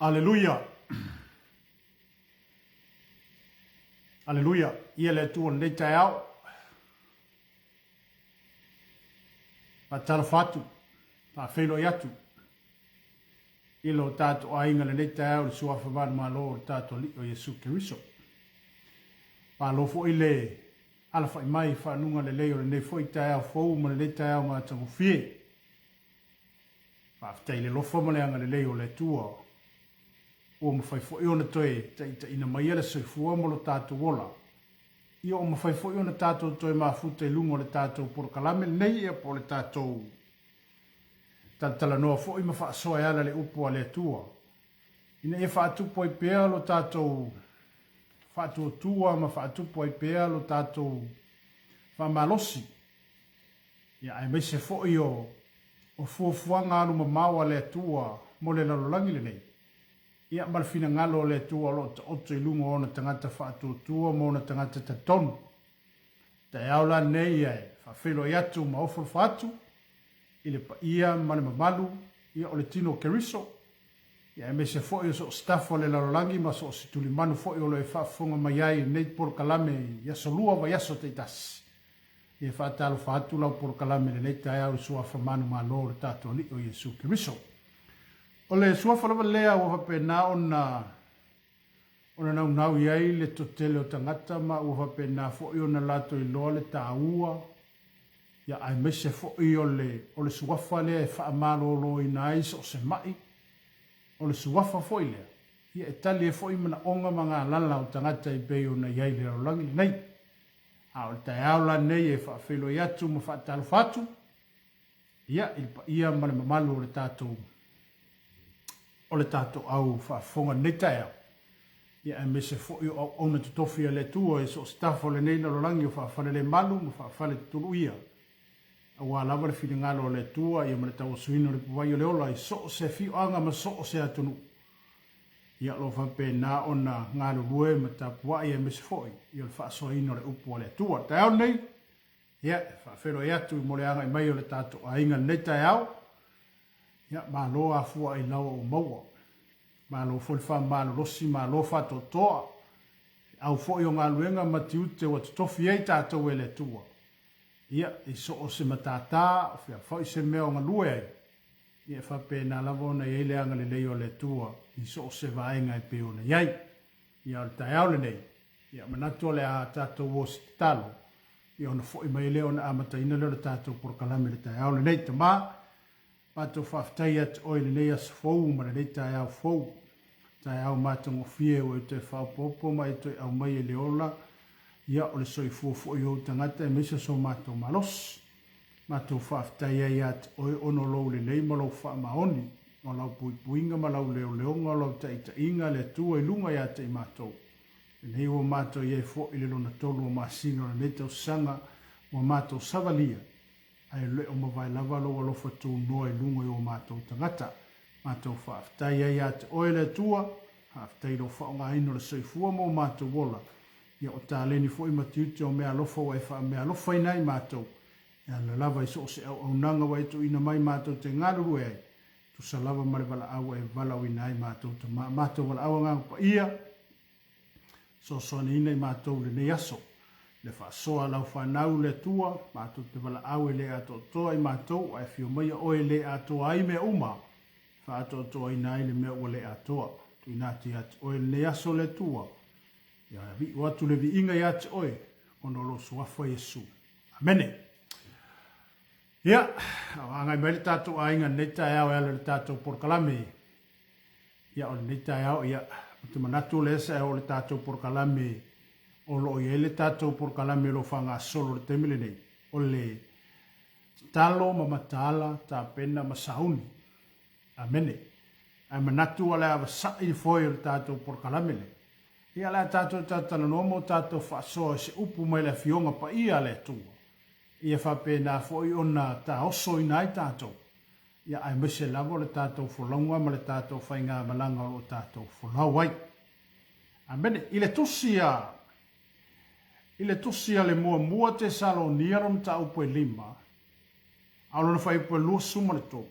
Aleluia! Aleluia! Ia le Atua lenei taeao. Faatalofa atu, faafeiloai atu i lo tatou aiga lenei taeao i le suafa manumalo o le tatou Alii o Iesu Keriso. Malo foi le alafai mai i fanuga lelei o lenei foi taeao fou ma lenei taeao matagofie. Faafetai i le alofa ma le agalelei o le Atua ua mafai foi ona toe taitaiina maia le soifua ma lo tatou ola. Ia ua mafai foi ona tatou toe mafuta i luga o le tatou polokalame lenei ia po o le tatou talatalanoa foi ma faasoa e ala i le upu a le Atua ina ia faatupu ai pea lo tatou faatuatua ma faatupu ai pea lo tatou faamalosi Ia, aemaise foi o, o fuafuaga alumamao a le Atua mo le lalolagi lenei, ia, ma le finagalo o le Atua o lo o taoto i luga o ona tagata faatuatua ma ona tagata talitonu. Taeao la lenei ia e faafeiloai atu ma ofolofa atu i le paia ma le mamalu ia o le tino o Keriso, ia aemaise foi o so o se tafa o le lalolagi ma so o se tulimanu foi o lo o e faafofoga mai ai i lenei polokalame i aso lua vaiaso taitasi. E faatalofa atu lau polokalame i lenei taeao i le Suafa manumalo o le tatou Alii o Iesu Keriso. O le suafa lava lea ua faapena ona ona naunau i ai le totele o tagata ma ua faapena foi ona latou iloa le taua ia aemaise foi o le o le suafa lea e faamaloloina ai so o se mai. O le suafa foi lea ia e tali ai foi manaoga ma galala o tagata e pei ona i ai i le lalolagi lenei. A o le taeao la lenei e faafeiloai atu ma faatalofa atu, ia, i le paia ma le mamalu o le tatou o le tatou au faafofoga lenei taeao, ia aemaise foi o auauna totofi a le Atua i so o se tafa o lenei lalolagi o faafalelemalu ma faafaletetuluia, aua lava le finagalo o le Atua ia ma le tauasuina o le ipuvai o le ola i so o se afioaga ma so o se atunuu. Ia, o lo o faapena ona galulue ma tapuai aemaise foi ia o le faasoaina o le upu a le Atua. Taeao lenei, ia, e faafeiloai atu mo le agai mai o le tatou aiga i lenei taeao. Ia, malo afua ailao ua maua. Malo foi le faamalolosi, malo faatoatoa. Au foi o galuega ma tiute ua totofi ai tatou e le Atua. Ia, i so o se matata, o fea foi se mea o galue ai, Ia e faapena lava ona i ai le agalelei o le Atua i so o se vaega e pei ona i ai. Ia o le taeao lenei, ia manatu o le a tatou o se tatalo, ia ona foi mai lea ona amataina lea o le tatou polokalame i le taeao lenei. Tama, matou faafetai ia te Oe i lenei aso fou ma lenei taeao fou, taeao matagofie ua e toe faaopoopo ma e toe aumai e le ola, ia o le soifua foi o ou tagata aemaise o so matou malosi. Matou faafetai ai ia te Oe ona o Lou lelei ma Lou faamaoni, o Lau puipuiga ma Lau leoleoga, o Lau taitaiga, le Atua i luga ia te i matou. Lenei ua matou i ai foi i le lona tolu o masina o lenei tausaga ua matou savalia, ae le o mavae lava Lou alofa tunoa i luga i o matou tagata. Matou faafetai ai ia te Oe le Atua, faafetai i Lou faaaogaina o le soifua ma o matou ola, Ia o taleni foi ma tiute o meaalofa ua e faameaalofaina ai matou, e ala lava i so o se auaunaga ua e tuuina mai matou te galulue ai, tusa lava ma le valaau ua e valaauina ai matou tama, matou valaau Agaga Paia, soasoaniina i matou i lenei aso. Le faasoa a lau fanau le Atua, matou te valaau e le atoatoa i matou, ae afio maia oe e le atoa ai mea uma, e faaatoatoaina ai le mea ua le atoa. Tuuina atu ia te oe lenei aso le Atua, Ia viu atu le viiga ia te oe, ona o lou suafa Iesu. Amene. Ia, agai mai le tatou aiga i lenei taeao e ala i le tatou polokalame. Ia, o lenei taeao, ia, ou te manatu o lea sa e oo i le tatou polokalame o lo o i ai le tatou polokalame o lo o faagasolo i le taimi lenei, o le tatalo ma mataala, tapena ma sauni. Amene. Ae manatu o le a vasa'i le foe o le tatou polokalame lea. Ia o le a tatou talatalanoa ma o tatou faasoa i se upu mai le Afioga Paia a le Atua, ia faapena foi ona taosoina ai tatou, ia aemaise lava o le tatou folauga ma le tatou faigamalaga o lo o tatou folau ai. Amene. I le tusi a I le tusi a le muamua Tesalonia lona mataupu e lima, a o lona fuaiupu e 23.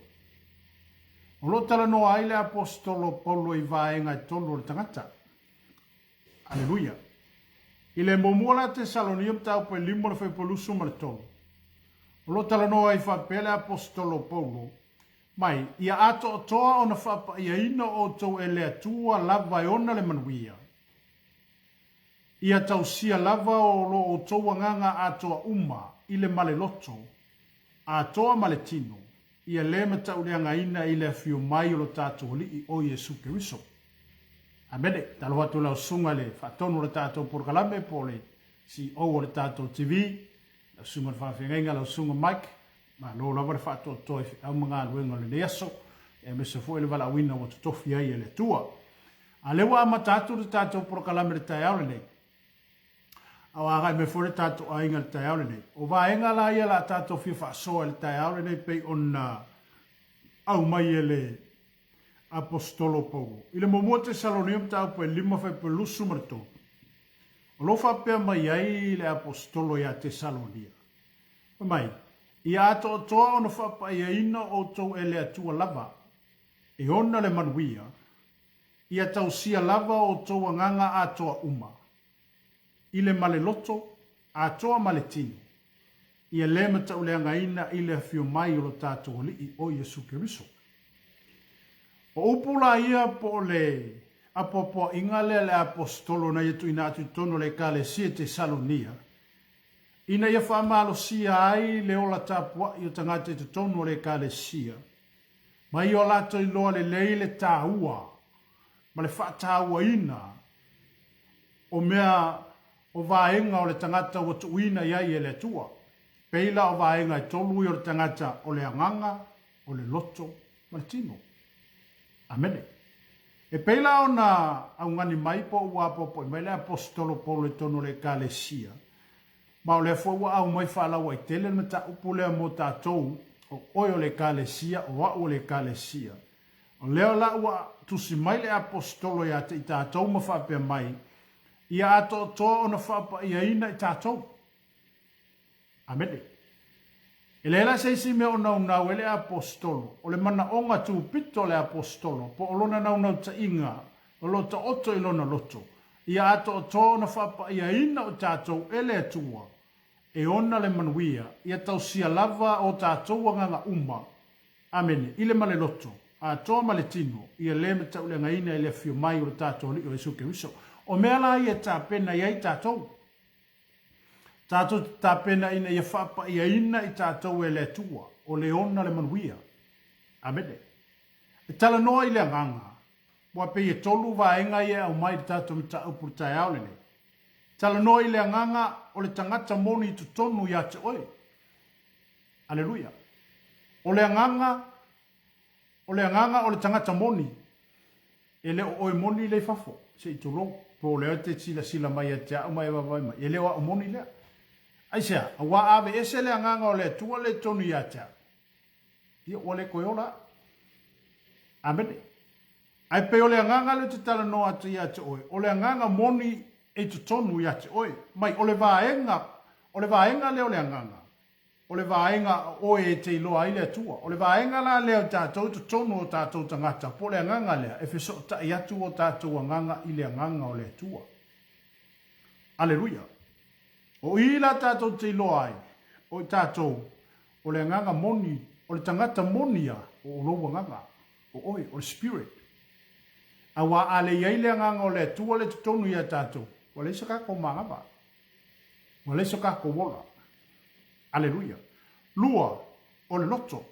O lo o talanoa ai le Aposetolo Paulo i vaega e tolu o le tagata. Aleluia. I le muamua la Tesalonia mataupu e 5 le fuaiupu 23. O lo o talanoa ai faapea le Aposetolo Paulo, mai, ia atoatoa ona faapaiaina outou e le Atua lava e ona le manuia. Ia tausia lava o lo outou agaga atoa uma i le ma le loto, atoa ma le tino, ia le matauleagaina i le afio mai o lo tatou Alii o Iesu Keriso. Amene. Talofa atu i lau susuga i le faatonu o le tatou polokalame po o le CEO o le tatou TV, lau susuga i le faafeagaiga, lau susuga Mike, malo lava le faatoatoa i feau ma galuega o lenei aso, aemaise foi le valaauina ua totofi ai e le Atua. A lea ua amata atu le tatou polokalame i le taeao lenei, a o agai mai foi le tatou aiga i le taeao lenei. O vaega la ia la tatou fia faasoa i le taeao lenei pei ona aumai e le Aposetolo Paulo. I le muamua Tesalonia mataupu e 5 fuaiupu 23, o lo o faapea mai ai le Aposetolo ia Tesalonia, fai mai, Ia atoatoa ona faapaiaina outou e le Atua lava, e ona le manuia, ia tausia lava outou agaga atoa uma, i le ma le loto, atoa ma le tino, ia le matauleagaina i le afio mai o lo tatou Alii o Iesu Keriso. O upu la ia po o le apoapoaiga lea a le Aposetolo na ia tuuina atu i totonu o le Ekalesia i Tesalonia, ina ia faamalosia ai le ola tapuai o tagata i totonu o le Ekalesia, ma ia o latou iloa lelei le taua ma le faatauaina o mea o vaega o le tagata ua tuuina i ai e le Atua. Pei la o vaega e tolu ia o le tagata o le agaga, o le loto ma le tino. Amene. E pei la ona augani mai po o ua apoapoai mai le Aposetolo Paulo i totonu o le Ekalesia, Ma o lea foi ua aumai faalauaitele le mataupu lea mo tatou, o oe o le Ekalesia, o au o le Ekalesia. O lea la ua tusi mai le Aposetolo ia te i tatou ma faapea mai, Ia atoatoa ona faapaiaina i tatou. Amene. E leai la se isi mea o naunau ai le Aposetolo, o le manaoga tupito o le Aposetolo, po o lona naunautaiga o lo o taoto i lona loto, ia atoatoa ona faapaiaina o tatou e le Atua, e ona le manuia, ia tausia lava o tatou agaga uma, amene, i le ma le loto, atoa ma le tino, ia le matauleagaina i le afio mai o lo tatou Alii o Iesu Keriso. O mea la ia e tapena i ai tatou. Tatou te tapena ina ia faapaiaina i tatou e le Atua, o le ona le manuia. Amene. E talanoa i le agaga, Ua pei e tolu vaega ia e aumai i le tatou mataupu i le taeao lenei. Talanoa i le agaga o le tagata moni i totonu ia te oe. Aleluia. O le agaga, o le agaga o le tagata moni, e le o oe moni lea i fafo, se i tulou, po o lea e te silasila mai ia te au ma e vaavaai mai, e le o au moni lea. Aisea? Aua a aveese le agaga o le Atua lea i totonu ia te au, Ia, ua le toe ola au. Amene. Ae pei o le agaga lea ou te talanoa atu ia te oe, o le agaga moni e i totonu ia te oe. Mai, o le vaega, o le vaega lea o le agaga, o le vaega a oe e te iloa ai le Atua. O le vaega la lea o tatou i totonu o tatou tagata, po o le agaga lea, e fesootai atu o tatou agaga i le agaga o le Atua. Aleluia. O i la tatou te iloa ai, o i tatou, O le agaga moni, o le tagata moni ia, o lou agaga, o oe, o le spirit. Aua a le i ai le agaga o le Atua le totonu ia tatou, ua leai se tatou manava. Ua leai se tatou ola. Aleluia. Lua, o le loto.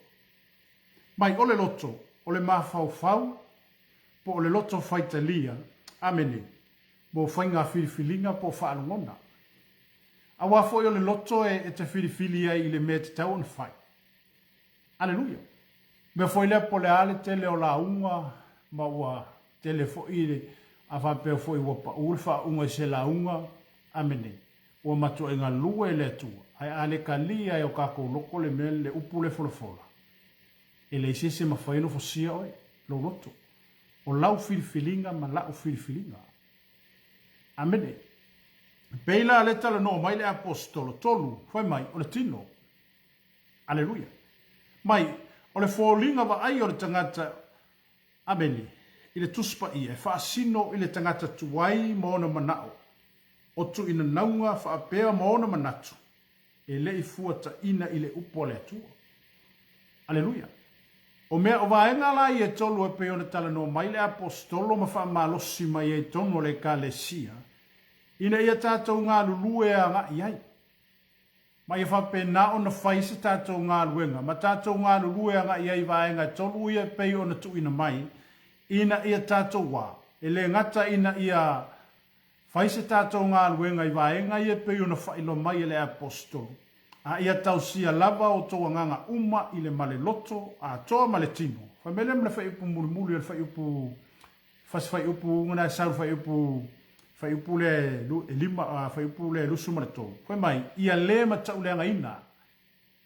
Mai o le loto, o le mafaufau, po o le loto faitalia, amene, mo faiga filifiliga po o faalogona. Aua foi o le loto e te filifili ai i le mea e tatau ona fai. Aleluia! Mea foi lea po o le a le tele o lauga ma ua tele foi le, a faapea foi ua pau le faauuga i se lauga, amene, ua matuai galue le Atua, ae a le kalia e o tatou loto le mea, le upu lea folafola, e leai se isi e mafai ona fosia oe, lou loto. O lau filifiliga ma la'u filifiliga. Amene. Pei la le talanoa mai le Aposetolo tolu, fai mai, o le tino. Aleluia. Mai, o le foliga vaaia o le tagata Amene. I le Tusi Paia, e faasino i le tagata tuai ma ona manao, o tuuinanauga faapea ma ona manatu, e le i fuataina i le upu a le Atua. Aleluia! O mea, o vaega la ia e tolu e pei ona talanoa mai le Aposetolo ma faamalosi mai ai tonu o le Ekalesia, ina ia tatou galulue agai ai. Ma ia faapena ona fai se tatou galuega ma tatou galulue agai ai i vaega e tolu ia e pei ona tuuina mai, ina ia tatou wā, e le gata ina ia fai se tatou galuega i vaega ia e pei ona faailoa mai e le Aposetolo, a ia tausia lava outou agaga uma i le male loto atoa ma le tino. Fai mai lea ma le fuaiupu mulimuli o le fuaiupu fasi fuaiupu na e sau le fuaiupu fuaiupu lea e lima fuaiupu lea e 23. Fai mai, ia le matauleagaina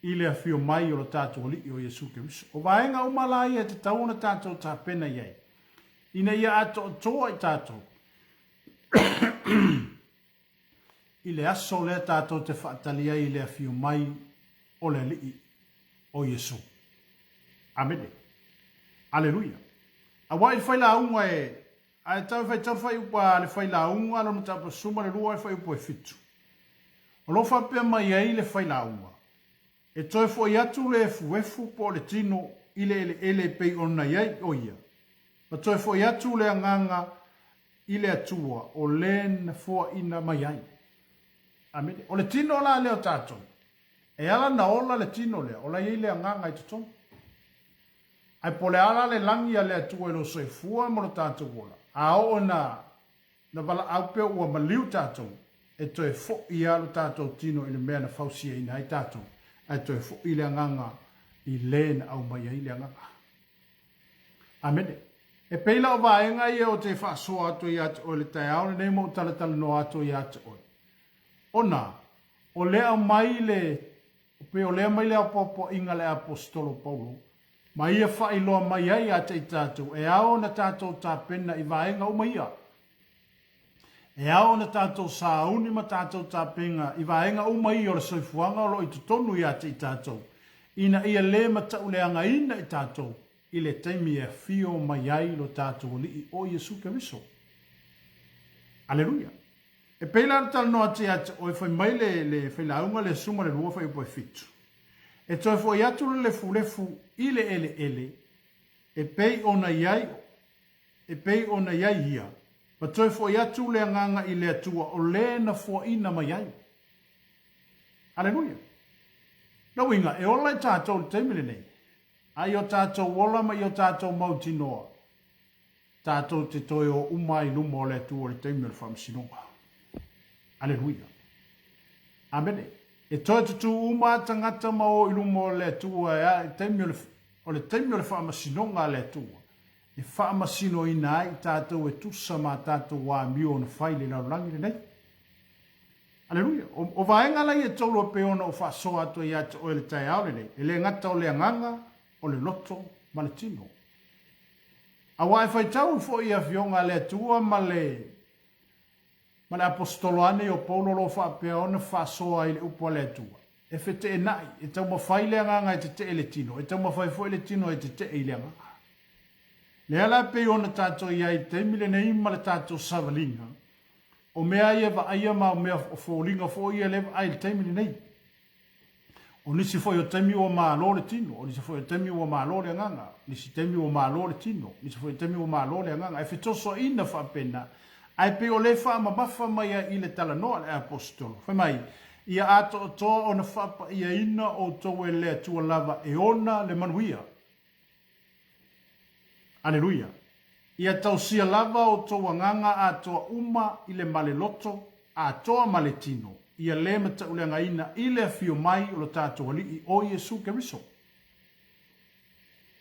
i le afio mai o lo tatou Alii o Iesu Keriso. O vaega uma la ia e tatau ona tatou tapena i ai, ina ia atoatoa i tatou i le aso lea tatou te faatali ai i le afio mai o le Alii o Iesu. Amene. Aleluia. Aua i le failauga e ae tau e faitau le fuaiupu a le failauga lona mataupu 12 le fuaiupu e 7. O lo o faapea mai ai le failauga, E toe foi atu le efuefu po o le tino i le eleele e pei ona i ai o ia, ma toe foi atu le agaga i le Atua o le na foaina mai ai. Amene. O le tino la lea o tatou, e ala na ola le tino lea, o la e i ai le agaga i totonu. Ae po o le a la le lagi a le Atua i lou soifua ma lo tatou ola, a oo ina Na valaau pea ua maliu tatou, e toe fo'i lava lo tatou tino i le mea na fausiaina ai tatou, ae toe fo'i le agaga i le na aumai ai le agaga. Amene. E pei la o vaega ia ou te faasoa atu ai ia te oe i le taeao lenei ma ou talatalanoa atu ai ia te oe. Ona, o lea aumai le, pei o lea aumai le apoapoaiga a le Aposetolo Paulo, ma ia faailoa mai ai ia te i tatou, e ao ona tatou tapena i vaega uma ia. E ao ona tatou sauni ma tatou tapena i vaega uma ia o le soifuaga o lo o i totonu ia te i tatou, ina ia le matauleagaina i tatou i le taimi e afio mai ai lo tatou Alii o Iesu Keriso. Aleluia! E pei la le talanoa atu ia te oe, fai mai le, le failauga le 12 fuaiupu e 7. E toe foi atu le lefulefu i le eleele e pei ona i ai, e pei ona i ai ia, ma toe foi atu le agaga i le Atua o le na foaina mai ai. Aleluia! Lona uiga, e ola i tatou i le taimi lenei, a i o tatou ola ma i o tatou mautinoa, Tatou te toe o uma ai i luma o le Atua i le taimi o le faamasinoga. Aleluia. Amene. E toe tutū uma a tagata ma o i luma o le Atua e a i taimi o le, o le taimi o le faamasinoga a le Atua, e faamasinoina ai i tatou e tusa ma a tatou amio na fai i le lalolagi lenei. Aleluia. O, o vaega la ia e tolu e pei ona ou faasoa atu ai ia te oe i le taeao lenei, e le gata o le agaga, o le loto ma le tino. Aua e faitau foi i Afioga a le Atua ma le ma le Aposetolo ane o Paulo o lo o faapea ona faasoa ai le upu a le Atua, e feteenai, e taumafai le agaga e tetee le tino, e taumafai foi le tino e tetee i le agaga. Lea la e pei ona tatou i ai i le taimi lenei ma le tatou savaliga, o mea ia e vaaia ma o mea o foliga foi ia lea e vaai i le taimi lenei. O nisi foi o taimi ua malo le tino, o nisi foi o taimi ua malo le agaga, nisi taimi ua malo le tino, nisi foi o taimi ua malo le agaga. E fetosoaina faapena, ae pei o lea e faamamafa mai ai i le talanoa a le Aposetolo. Fai mai, Ia atoatoa ona faapaiaina outou e le Atua lava e ona le manuia. Aleluia! Ia tausia lava outou agaga atoa uma i le male loto, atoa ma le tino, ia le matauleagaina i le afio mai o lo tatou Alii o Iesu Keriso.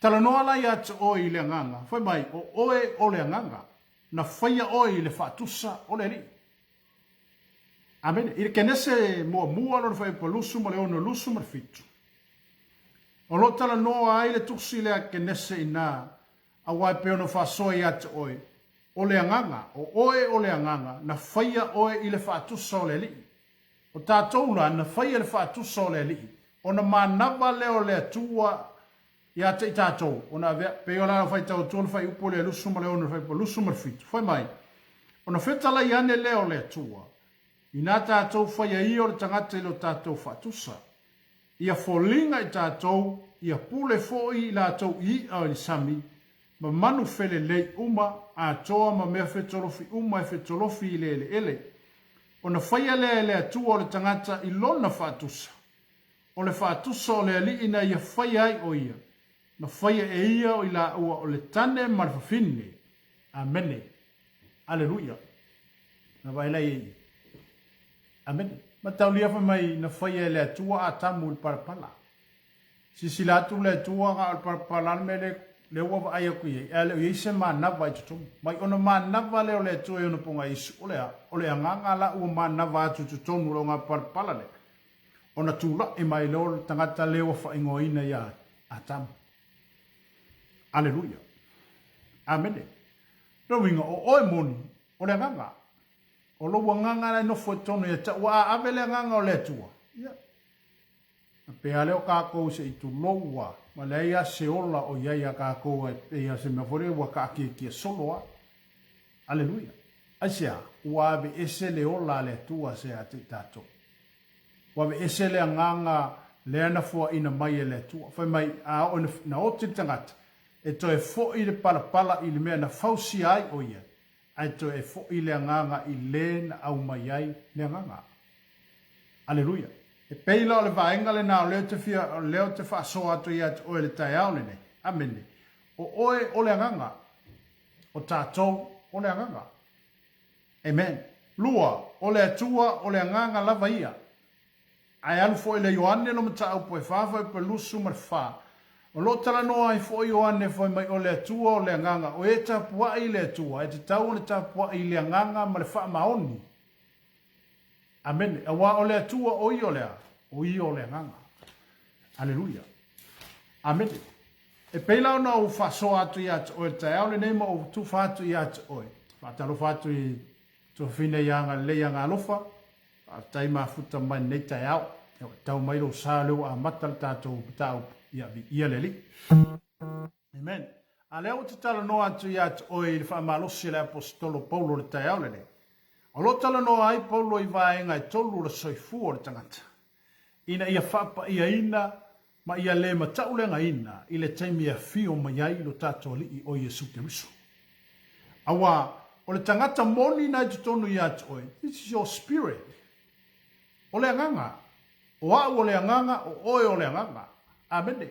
Talanoa la ia te oe i le agaga, fai mai, o oe o le agaga, na faia oe i le faatusa o le Alii. Amene. I le Kenese muamua lona fuaiupu 26 ma le 7. O lo o talanoa ai le tusi lea Kenese ina, aua e pei ona faasoa ia te oe, o le agaga, o oe o le agaga, na faia oe i le faatusa o le Alii. O tatou la, na faia i le faatusa o le Alii, ona manava lea o le Atua. Ia te i tātou, ona avea, pei o la lau faitau atua le fuaiupu lea 26 le fuaiupu 27, fai mai, Ona fetalai ane lea o le Atua, inā tātou faia ia o le tagata i lo tātou faatusa, ia foliga i tātou, ia pule foi i latou i i'a i le sami, ma manu felelei uma, atoa ma mea fetolofi uma e fetolofi i le eleele. Ona faia lea e le Atua o le tagata i lona faatusa. O le faatusa o le Alii na ia faia ai o ia, na faia e ia o i laua o le tane ma le fafine. Amene. Aleluia. Na vaai la i Amene. Mataulia fai mai na faia e le Atua Atamu i le palapala. Silasila atu le Atua na o le palapala le mea le lea ua vaai atu i ai, ae le o i ai se manava i totonu. Mai ona manava lea o le Atua i ona pogaisu, o le a? O le agaga la ua manava atu i totonu o le augapalapala lea. Ona tulai mai lea o le tagata lea ua faaigoaina ia Atamu. Aleluia. Amene. Lona uiga, o oe moni, o le agaga. O lou agaga la e nofo i totonu ia te au, ua ave le agaga o le Atua. Ia. Na pea lea o kākou se i tulou ua, ma leai a se ola o i ai ia kākou e pei a se mea foi lea ua kaakiekie solo a. Aleluia. Aisea? Ua ave ese le ola a le Atua se ia te i tātou. Ua ave ese le agaga lea na foaina mai e le Atua. Fai mai, a oo na oti le tagata, e toe foi le palapala i le mea na fausia ai o ia, ae toe e foi le agaga i le na aumai ai le agaga. Aleluia. E pei la o le vaega lena o lea ou te fia, o lea ou te faasoa atu ia te oe i le taeao lenei. Amene. O oe o le agaga. O tatou o le agaga. Amen. Lua, o le Atua o le agaga lava ia. Ae alu foi le Ioane lo mataupu e fa foi lusu ma le fa. O lo o talanoa ai foi Ioane fai mai o le Atua o le agaga, o e tapuai i le Atua, e tatau ona tapuai i le agaga ma le faamaoni. Amene. Aua o le Atua o ia o le a? O ia o le agaga. Aleluia. Amene. E pei la ona ou faasoa atu ia te oe le taeao lenei ma ou tufa atu ia te oe. Faatalofa atu i tuafafine ia agalelei agaalofa. Faafetai mafuta mai lenei taeao. Ia ua tau mai lou sa lea ua amata le tatou mataupu. Ia viia le Alii. Amen. A lea ou te talanoa atu ia te oe i le faamalosi a le Aposetolo Paulo i le taeao lenei. O lo o talanoa ai Paulo i vaega e tolu o le soifua o le tagata, ina ia faapaiaina ma ia le matauleagaina i le taimi e afio mai ai lo tatou Alii o Iesu Keriso. Aua o le tagata moni na i totonu ia te oe, this is your spirit. O le agaga. O au o le agaga, o oe o le agaga. Amene.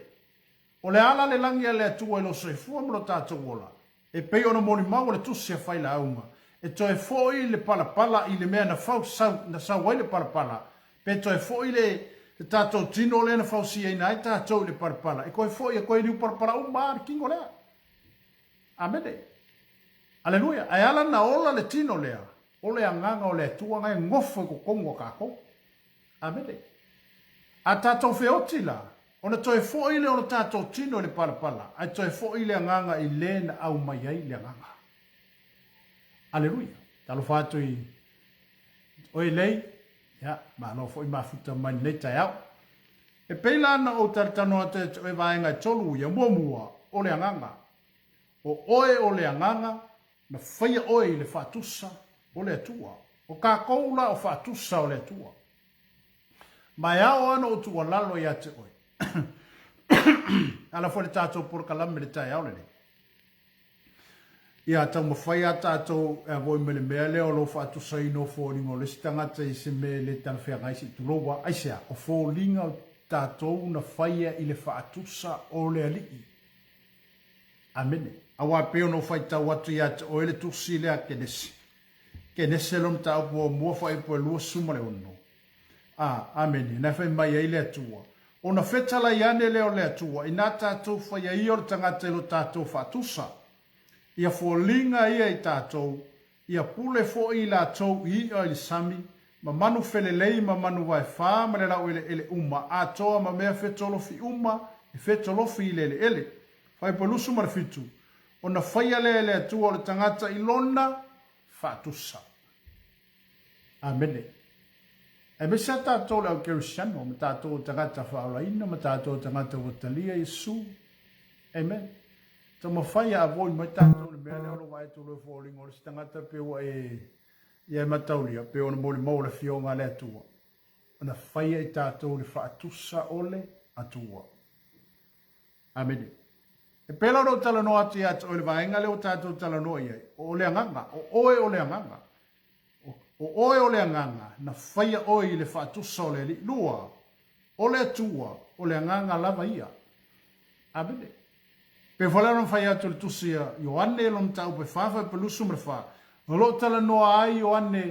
O le ala le lagi a le Atua i lo soifua ma lo tatou ola, e pei ona molimau a le Tusi a Failauga, e toe foi le palapala i le mea na fau sau, na sau ai le palapala, pe toe foi le, le tatou tino lea na fausiaina ai tatou i le palapala, e koe foi, e koe liu palapala uma lava le tino lea. Amene. Aleluia. Ae ala na ola le tino lea, o le agaga o le Atua na e gofo i totonu o tatou. Amene. A tatou feoti la, ona toe foi lea o le tatou tino i le palapala, ae toe foi le agaga i le na aumai ai le agaga. Aleluia. Talofa atu i oe lei, ia, malo foi mafuta mai lenei taeao. E pei la na ou talatalanoa atu ia te oe vaega e tolu ia, muamua, o le agaga. O oe o le agaga, na faia oe i le faatusa o le Atua. O kakou la o faatusa o le Atua. Ma e ao lava ona ou tuualalo ia te oe. Ala foi le tatou polokalame i le taeao lenei. Ia taumafai a tatou e avoi mai le mea lea o lou faatusaina o foliga o le isi tagata i se mea e le talafeagai se i tulou lava. Aisea? O foliga o tatou na faia i le faatusa o le Alii. Amene. Aua e pei ona ou faitau atu ia te oe le tusi lea a Kenese. Kenese lona mataupu muamua fuaiupu e 26. A, amene, na e fai mai ai le Atua. Ona fetalai ane lea o le Atua, inā tatou faia ia o le tagata i lo tatou faatusa. Ia foliga ia i tatou, ia pule foi i latou i i'a i le sami, ma manu felelei ma manu vaefā ma le laueleele uma, atoa ma mea fetolofi uma e fetolofi i le eleele. Fuaiupu 27, Ona faia lea e le Atua o le tagata i lona faatusa. Amene. Aemaise a tatou le au Kerisiano ma tatou o tagata faaolaina ma tatou o tagata ua talia Iesu. Amen. Taumafai a avoid mai tatou le mea lea o lo o vaai atu loa e foliga o le isi tagata pe ua e ia e mataulia pe ona molimau o le afioga a le Atua ona faia i tatou le faatusa o le Atua. Amene. E pei la ona ou talanoa atu ia te oe i le vaega lea ua tatou talanoa i ai, o le agaga, o oe o le agaga. O oe o le agaga, na faia oe i le faatusa o le Alii. Lua, o le Atua, o le agaga lava ia. Amene. Pei foi la ona fai atu i le tusi a Ioane lona mataupu e 4 fuaiupu 24, o lo o talanoa ai Ioane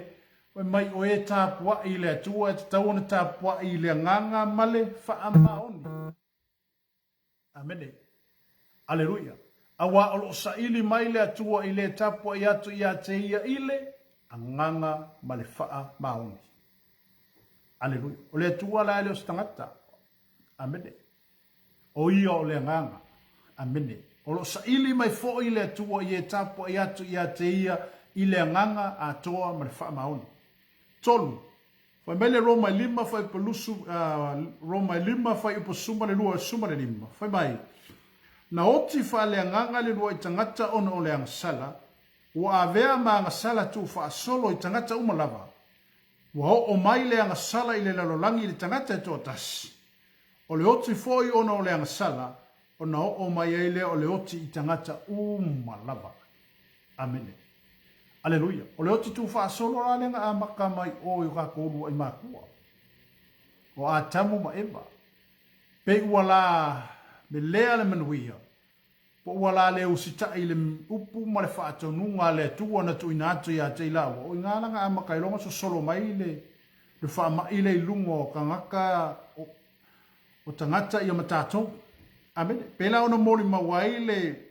fai mai o e tapuai i le Atua e tatau ona tapuai i le agaga ma le faamaoni. Amene. Aleluia. Auā o lo o saili mai le Atua i le tapuai atu ia te ia i le agaga ma le faamaoni. Aleluia. O le Atua la e le o se tagata. Amene. O ia o le agaga. Amene. O lo o saili mai foi le Atua i e tapuai atu ia te ia i le agaga atoa ma le faamaoni. 3. Fai mai le Roma e lima fuaiupu lusu, Roma e lima fuaiupu 12 15, fai mai, Na oti faaleagaga le lua'i tagata ona o le agasala, ua avea ma agasala tuufaasolo i tagata uma lava. Ua oo mai le agasala i le lalolagi i le tagata e toatasi. O le oti foi ona o le agasala, ona oo mai ai lea o le oti i tagata uma lava. Amene. Aleluia. O le oti tuufaasolo la lea na amata mai o i o tatou ulua'i makua, o Atamu ma Eva. Pei ua la melea le manuia, po ua la le usitai i le upu ma le faatonuga a le Atua na tuuina atu ia te i laua, o i ina la na amata ai loa ona sosolo mai le le faama'i lea i luga o tagata o, o tagata ia ma tatou. Amene. Pēlā ona molimau ai le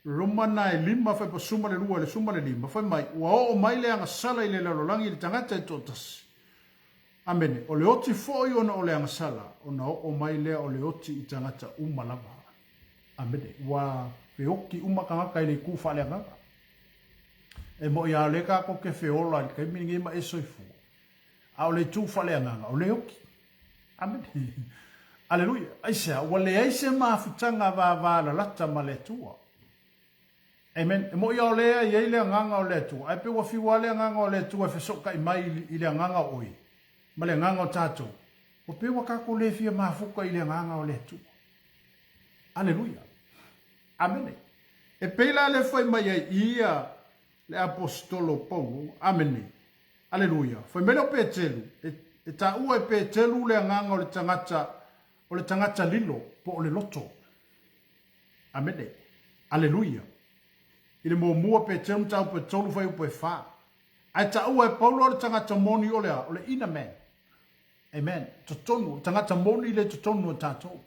Roma na e lima faipa 12 i le 15, fai mai, ua oo mai le agasala i le lalolagi i le tagata e toatasi. Amene. O le oti foi ona o le agasala, ona oo mai lea o le oti i tagata uma lava. Amene. Ua feoki uma tagata i le itu faaleagaga. E moʻi a o lea tatou te feola i le taimi lenei ma e soifua. A o le itu faaleagaga, o lea e oki. Amene. Aleluia. Aisea? Ua leai se mafutaga vavalalata ma le Atua. Amen. E moʻi a o lea e i ai le agaga o le Atua, ae pei ua fiu lava le agaga o le Atua e fesootai mai i le agaga o oe ma le agaga o tatou, ua pei ua tatou le fia mafuta i le agaga o le Atua. Aleluia. Amene. E pei la le fai mai ai ia le Aposetolo Paulo. Amene. Aleluia. Fai mai lea o Petelu, e, e taua e Petelu le agaga o le tagata, o le tagata lilo, po o le loto. Amene. Aleluia. I le muamua Petelu mataupu e tolu fuaiupu e fa. Ae taua e Paulo le tagata moni o le a? O le inner man. Amen. Totonu, o le tagata moni le totonu o tatou.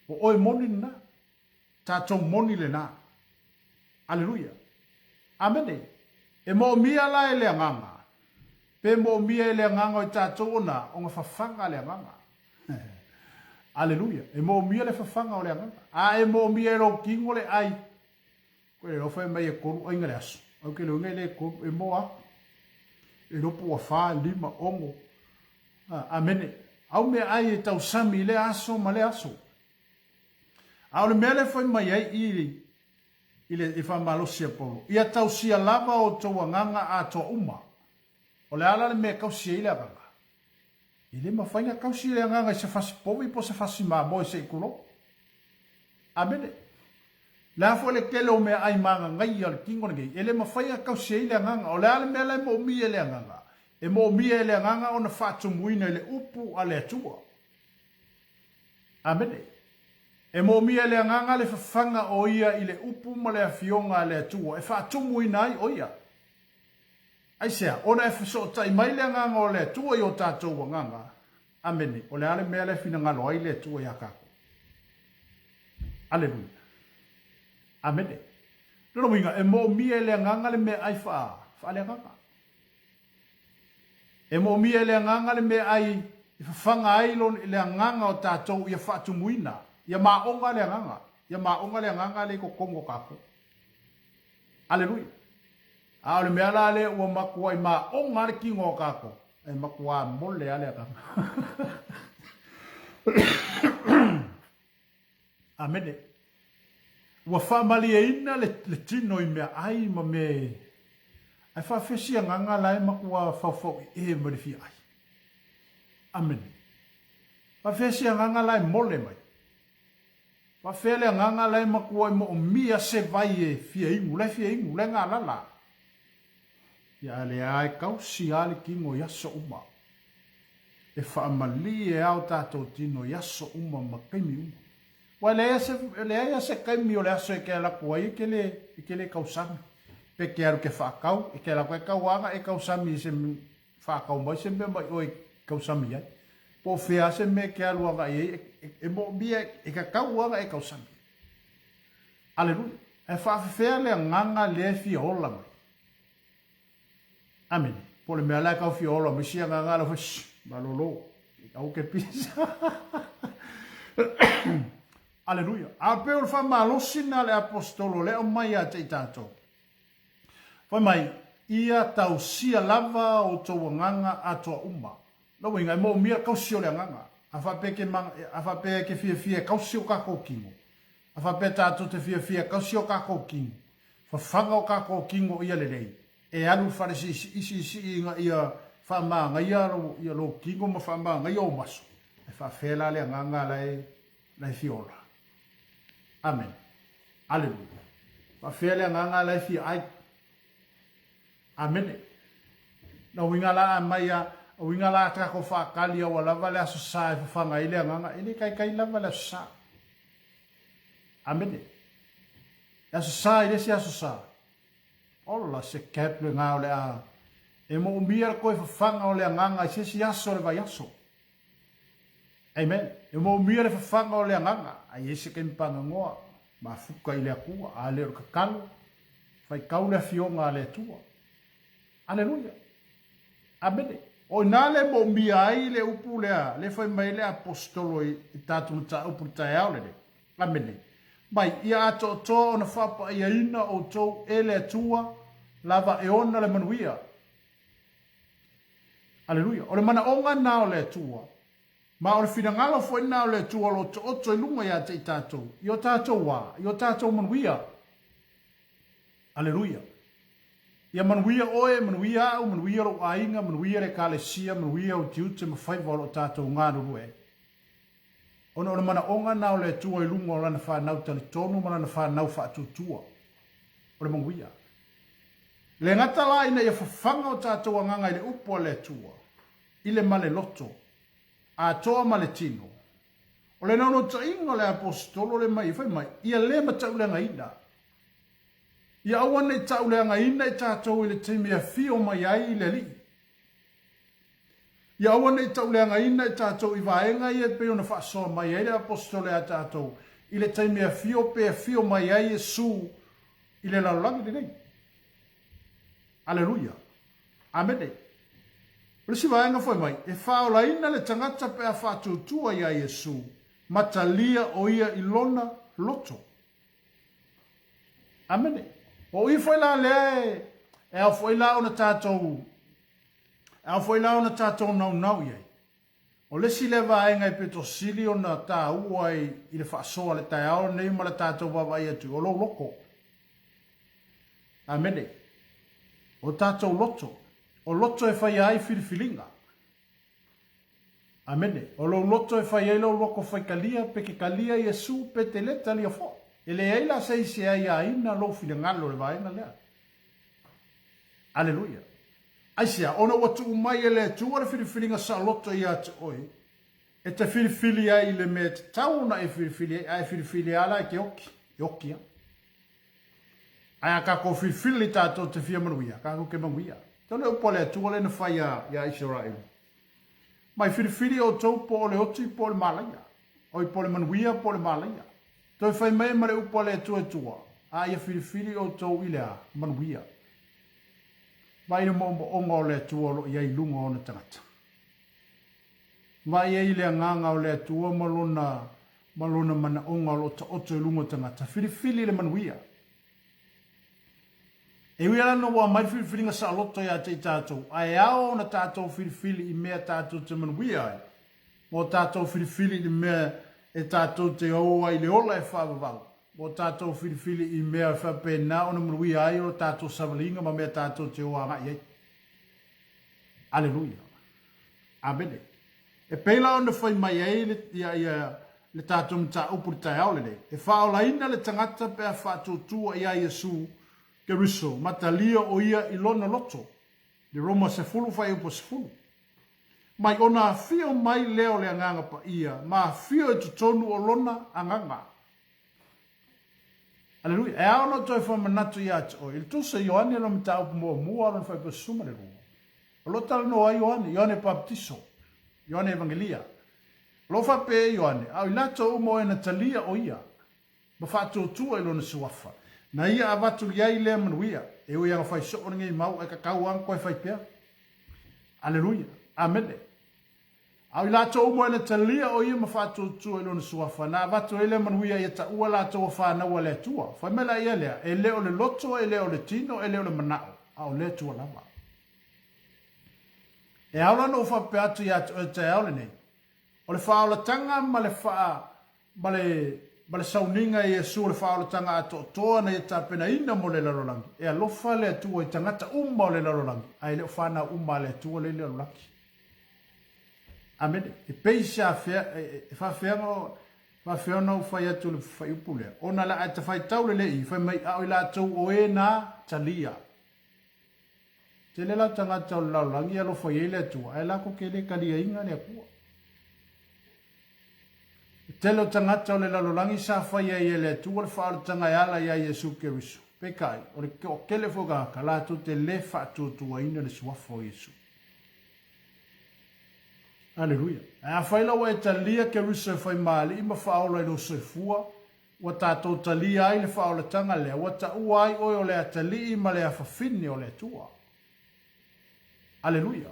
O oe moni lena. Tatou moni lena. Aleluia. Amene. E moomia la e le Agaga, pe moomia e le Agaga o i tatou ona, ona fafaga le Agaga. Aleluia. E moomia le fafaga o le Agaga. A e moomia e lou tino le ai, koe le lofa e mai e kolu aiga le aso. Au ke loinga e le kolu, e moa aku. E lopo ua fa, lima, ono. Amene. Au mea ai e tausami i lea aso ma lea aso. A o le mea lea e fai mai ai i i le i faamalosi a Paulo, ia tausia lava outou agaga atoa uma. O le a la le mea e tausi ai le agaga? E le mafai ona tausi le agaga i se fasi povi po o se fasi mamoe se i tulou. Amene. Le a foi le tele o meaai magagaia o le tino lenei, e le mafai ona tausi ai le agaga. O le a le mea la e moomia e le agaga? E moomia e le agaga ona faatumuina i le upu a le Atua. Amene. E moomia e le Agaga le fafaga o ia i le upu ma le afioga a le Atua e faatumuina ai o ia. Aisea? Ona e fesootai mai le Agaga o le Atua i o tatou agaga. Amene. O le a le mea la e finagalo ai le Atua iā tatou? Aleluia. Amene. Lona uiga, e moomia e le Agaga le meaai faa, faaleagaga. E moomia e le Agaga le meaai e fafaga ai le agaga o tatou ia faatumuina, ia maoga le agaga, ia maoga le agaga lea i totonu o tatou. Aleluia. A o le mea la lea ua matuai maoga le tino o tatou, e matuā mole lava le agaga. Amene. Ua faamalieina le, le tino i mea ai ma mea e, ae faafefea si agaga la e matua faufauee mai le fia ai. Amene. Faafefea si agaga la e mole mai. Faafefea le agaga la e matua e moomia se vai e fia inu, la e fia inu, la e galala. Ia a lea e kausi lava le tino i aso uma. E faamalie lava o tatou tino i aso uma ma taimi uma. Ua leai se, leai lava se taimi o le aso e te alu atu ai e te le, e te le tausami. Pe te alu e te faatau, e te alu atu e tau lava e tausami i se faatau mai se mea mai oe e tausami ai. Po o fea lava se mea e te alu agai ai, e, e, e moomia, e tatau lava ona e tausami. Aleluia. Ae faafefea le agaga lea e fia ola mai. Amene. Po o le mea la e tau fia ola mai si agaga la fai, shh, malolo, aua ke pisa. Aleluia. A pei o le faamalosi lena a le aposetolo lea aumai ia te i tatou. Fai mai, ia tausia lava outou agaga atoa uma. Lona uiga, e moomia le kausi o le agaga. A faapea ke, a faapea e ke fiafia e kausi o kakou kino, A faapea tatou te fiafia e kausi o kakou kino, fafaga o kakou kino ia lelei, e alu i le fale siisii ina ia faamagaia ia lou kino ma faamagaia ou maso, e faafefea la le agaga la e, la e fia ola? Amene. Aleluia. Faafefea le agaga la e fia ai? Amene. Na uiga la a mai a, uiga la a takou faakali a ua lava le Aso Sa e fafaga ai le agaga, e le kaikai lava le Aso Sa. Amene. Le Aso Sa i le isi Aso Sa. Ola se cap le gā o le a e moomia le toe fafaga o le agaga i se isi aso o le vaiaso. Amen. E moomia le fafaga o le agaga, ai e se taimi pagagoa, mafuta i le Atua, a le o le tatalo, faitau le afioga a le Atua. Aleluia. Amene. O ina le moomia ai le upu lea, le fai mai le aposetolo i tatou mataupu i le taeao lenei. Amene. Mai, ia atoatoa ona faapaiaina outou e le Atua lava e ona le manuia. Aleluia. O le manaoga lena o le Atua, ma o le finagalo foi lena o le Atua o lo o taoto i luga ia te i tatou, i o tatou wā, i o tatou manuia. Aleluia. Ia manuia oe, manuia au, manuia lou aiga, manuia le Ekalesia, manuia ou tiute ma faiva o lo o tatou galulue ai. Ona o le manaoga lena o le Atua i luga o Lana fanau talitonu ma Lana fanau faatuatua, o le manuia. E le gata la ina ia fafaga o tatou agaga i le upu a le Atua, i le ma le loto, atoa ma le tino. O le naunautaiga o le Aposetolo le mai, fai mai, ia le matauleagaina. Ia aua ne i tauleagaina i tatou i le taimi e afio mai ai le Alii. Ia aua ne i tauleagaina i tatou i vaega ia e pei ona faasoa mai ai le Aposetolo ia tatou i le taimi e afio pe afio mai ai Iesu i le lalolagi lenei. Aleluia. Amene. O le isi vaega foi mai, e faaolaina le tagata pe a faatuatua iā Iesu ma talia o ia i lona loto. Amene. O i foi la lea e, e ao foi la ona tatou e ao foi la ona tatou naunau i ai. O le isi lea vaega e pito sili ona tāua ai i le faasoa le taeao lenei ma le tatou vaavaai atu, o lou loto. Amene. O tatou loto. O loto e faia ai filifiliga. Amene. O lou loto e fai ai lou loto faitalia, pe te talia Iesu, pe te le talia foi. E leai la se isi e aiaina lou finagalo i le vaega lea. Aleluia. Aisea? Ona ua tuu mai e le Atua le filifiliga saoloto ia te oe, e te filifili ai i le mea e tatau ona e filifili ai, a e filifili lava la e te oki, e oki lava. Ae a tatou filifili tatou te fia manuia, tatou te manuia. Tau le upu a le Atua lea na fai ia Isaraelu. Mai filifili outou po o le oti po o le malaia. Oi po o le manuia po o le malaia. Toe fai mai ma le upu a le Atua e tua, a ia filifili outou i le a? Manuia. Vaai le moomooga o le Atua o lo o i ai i luga o ona tagata. Vaai ai i le agaga o le Atua ma lona, ma lona manaoga o lo o taoto i luga o tagata. Filifili le manuia. E ui lava ina ua aumai le filifiliga saoloto ia te i tatou, ae ao ona tatou filifili i mea tatou te manuia ai, ma o tatou filifili i le mea e tatou te o ai i le ola e faavavau. Ma o tatou filifili i mea e faapena ona manuia ai o tatou savaliga ma mea tatou te o agai ai. Aleluia. Amene. E pei la ona fai mai ai le, ia, ia, le tatou mataupu i le taeao lenei, e faaolaina le tagata pe a faatuatua iā Iesu Keriso ma talia o ia i lona loto. Le Roma 10 fuaiupu 10. Mai ona afio mai lea o le Agaga Paia ma afio i totonu o lona agaga. Aleluia. E ao ona ou toe faamanatu ia te oe, i le Tusa Ioane lona mataupu muamua lona fuaiupu 12, o lo o talanoa ai Ioane, Ioane Papatiso, Ioane Evangelia. O lo o faapea ai Ioane, a o i latou uma o e na talia o ia, ma faatuatua i lona suafa, na ia avatu i ai lea manuia, e ui ana fai soo lenei mau, ae tatau lava ona toe fai pea. Aleluia. Amene. A o i latou uma e na talia o ia ma faatuatua i lona suafa, na avatu ai lea manuia ia taua latou a fanau a le Atua. Fai mai la ia lea, e le o le loto, e le o le tino, e le o le manao, a o le Atua lava. E ao la ona ou faapea atu ia te oe i le taeao lenei, o le faaolataga ma le faa, ma le, ma le sauniga e Iesu o le faaolataga atoatoa na ia tapenaina mo le lalolagi, e alofa le Atua i tagata uma o le lalolagi, ae le o fanau uma a le Atua lea i le lalolagi. Amene. E pei se afea, e, e faafea ona, faafea ona ou fai atu le fuaiupu lea, ona la a e faitau lelei, fai mai, a o i latou o e na talia. Tele la tagata o le lalolagi e alofa i ai le Atua, ae latou te le taliaina le Atua. E tele o tagata o le lalolagi sa fai ai e le Atua le faaolataga e ala iā Iesu Keriso. Peitai, o le toatele foi o tagata, latou te le faatuatuaina le suafa o Iesu. Aleluia. Ae afai la ua e talia Keriso e fai ma Alii ma faaola i lou soifua, ua tatou talia ai le faaolataga lea, ua taua ai oe o le atalii ma le afafine o le Atua. Aleluia.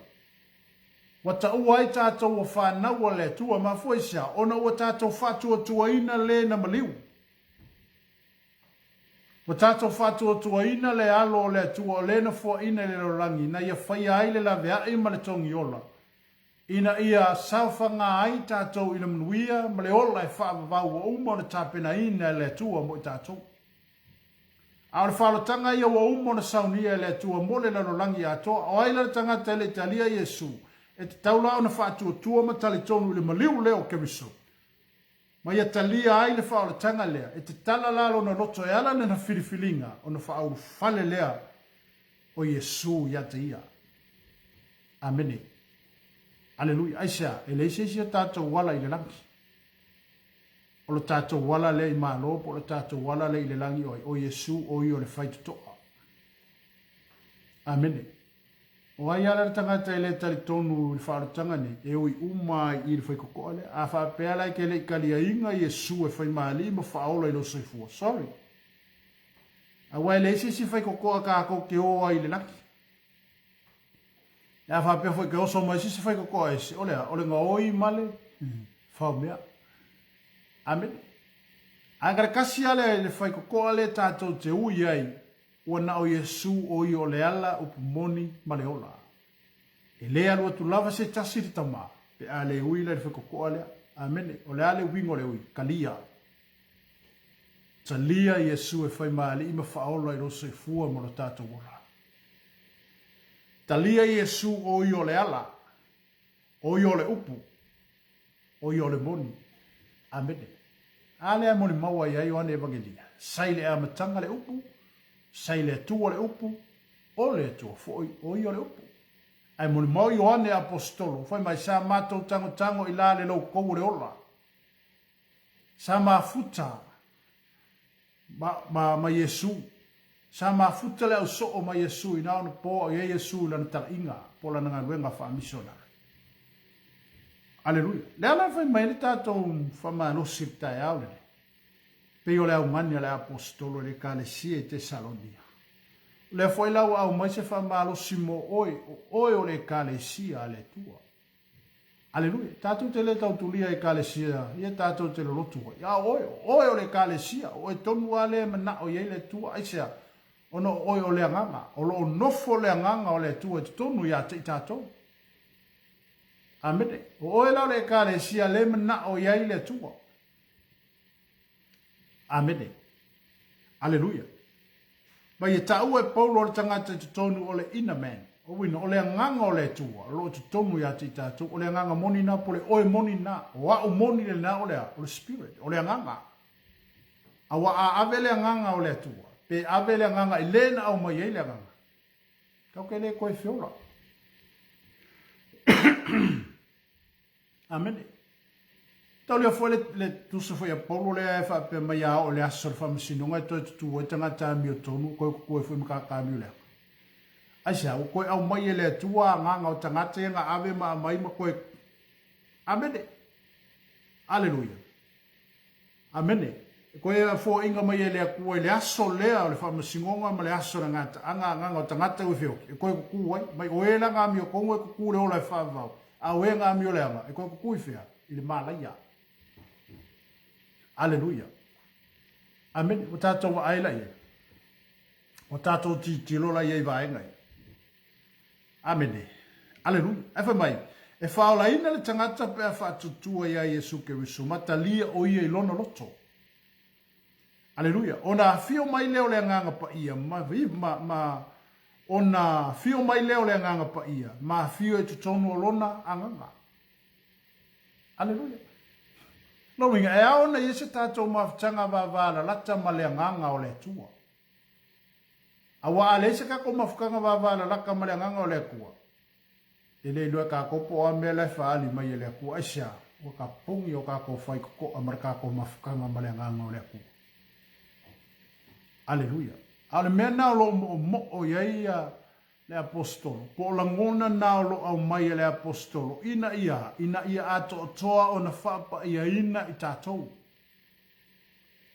Ua taua ai tatou ua fanau a le Atua, mafua i se a? Ona ua tatou faatuatuaina le na maliu. Ua tatou faatuatuaina le alo o le Atua o le na foaina i le lalolagi na ia faia ai le laveai ma le togiola, ina ia saofaga ai tatou i le manuia ma le ola e faavavau ua uma ona tapenaina e le Atua mo i tatou. A o le faaolataga ia ua uma ona saunia e le Atua mo le lalolagi atoa. O ai la le tagata e le i talia Iesu, e tatau la ona faatuatua ma talitonu i le maliu lea o Keriso, ma ia talia ai le faaolataga lea, e tatala la lona loto e ala lana filifiliga ona faaulufale lea o Iesu ia te ia. Amene. Aleluia. Aisea? E leai se isi o tatou ala i le lagi. O lo tatou ala lea i Malo po o le tatou ala lea i le lagi o ai? O Iesu, o ia o le faitotoa. Amene. O ai ala le tagata e le talitonu i le faaolataga nei, e ui uma ai i le faitotoa lea. A faapea la e te le i taliaina Iesu e fai ma Alii ma faaola i lou soifua. Sorry. Aua e leai se isi faitotoa tatou te o ai i le lagi. E a faapea foi ke oso mai se isi faitotoa ese, o le a? O le gaoi ma le faumea. Amene. Ae ka le kasi a le, le faitotoa lea tatou te ui ai, ua na o Iesu o ia o le ala, upu moni ma le ola. E le alu atu lava se tasi i le Tama, pe a le ui la i le faitotoa lea. Amene. O le a le uiga o le ui? Talia. Talia Iesu e fai ma Alii ma faaola i lou soifua ma lo tatou ola. Talia Iesu o ia o le ala, o ia o le upu, o ia o le moni. Amene. A lea e molimau ai ai Ioane Evangelia, sa i le amataga le upu, sa i le Atua le upu, o le Atua foi o ia o le upu. Ae molimau Ioane Aposetolo, fai mai, sa matou tagotago i la le loutou o le ola. Sa mafuta ma, ma, ma Iesu. Sa mafuta le ausoo ma Iesu ina ona po a o i ai Iesu i lana talaiga po o lana galuega faamisionare. Aleluia. Le ala e fai mai le tatou faamalosi i le taeao lenei, pei o le augani a le aposetolo i le Ekalesia i Tesalonia. O lea foi la ua aumai se faamalosi mo oe, o oe o le Ekalesia a le Atua. Aleluia. Tatou te le tautulia i Ekalesia, ia tatou te lolotu ai. A o oe, o oe o le Ekalesia, o oe tonu lava lea e manao i ai le Atua. Aisea? Ona o oe o le Agaga, o lo o nofo le Agaga o le Atua i totonu ia te i tatou. Amene. O oe la o le Ekalesia lea e manao i ai le Atua. Amene. Aleluia. Ma ia taua e Paulo o le tagata i totonu o le inner man. O uiga, o le agaga o le Atua o lo o totonu ia te i tatou, o le agaga moni na, po o le oe moni na, o au moni lena o le a? O le spirit, o le agaga. Aua a ave le agaga o le Atua, pe ave le agaga i le na aumai ai le agaga, tatou te le toe feola. Amene. Taulia foi le, le tusa foi a Paulo lea e faapea mai a oo le aso o le faamasinoga e toe tutū ai tagata amiotonu, toe tutū ai foi ma tagata amioleaga. Aisea, ua toe aumai e le Atua agaga o tagata ia na ave ma aumai ma toe... Amene. Aleluia. Amene. E toe foaiina mai e le Atua i le aso lea o le faamasinoga ma le aso o le gataaga agaga o tagata ua feoti, e toe tutū ai. Mai o e la na amiotonu e tutū le ola e faavavau, a o e na amioleaga e toe tutū i fea? I le malaia. Aleluia. Amene. Ua tatou vaai la i ai. Ua tatou tilotilo la i ai i vaega ia. Amene. Aleluia. Ae fai mai, e faaolaina le tagata pe a faatutua iā Iesu Keriso ma talia o ia i lona loto. Aleluia. Ona afio mai lea o le Agaga Paia ma, ma, ma, ona afio mai lea o le Agaga Paia ma afio i totonu o lona agaga. Aleluia. Lona uiga, e ao ona i ai se tatou mafutaga vavalalata ma le Agaga o le Atua. Aua a leai se tatou mafutaga vavalalata ma le Agaga o le Atua, e le iloa e tatou po o a mea la e faaali mai e le Atua. Aisea? Ua tapuni o tatou faitotoa ma le tatou mafutaga ma le Agaga o le Atua. Aleluia. A o le mea lena o lo o moomoo i ai le Aposetolo, po o lagona na o lo o aumai e le Aposetolo ina ia, ina ia atoatoa ona faapaiaina i tatou.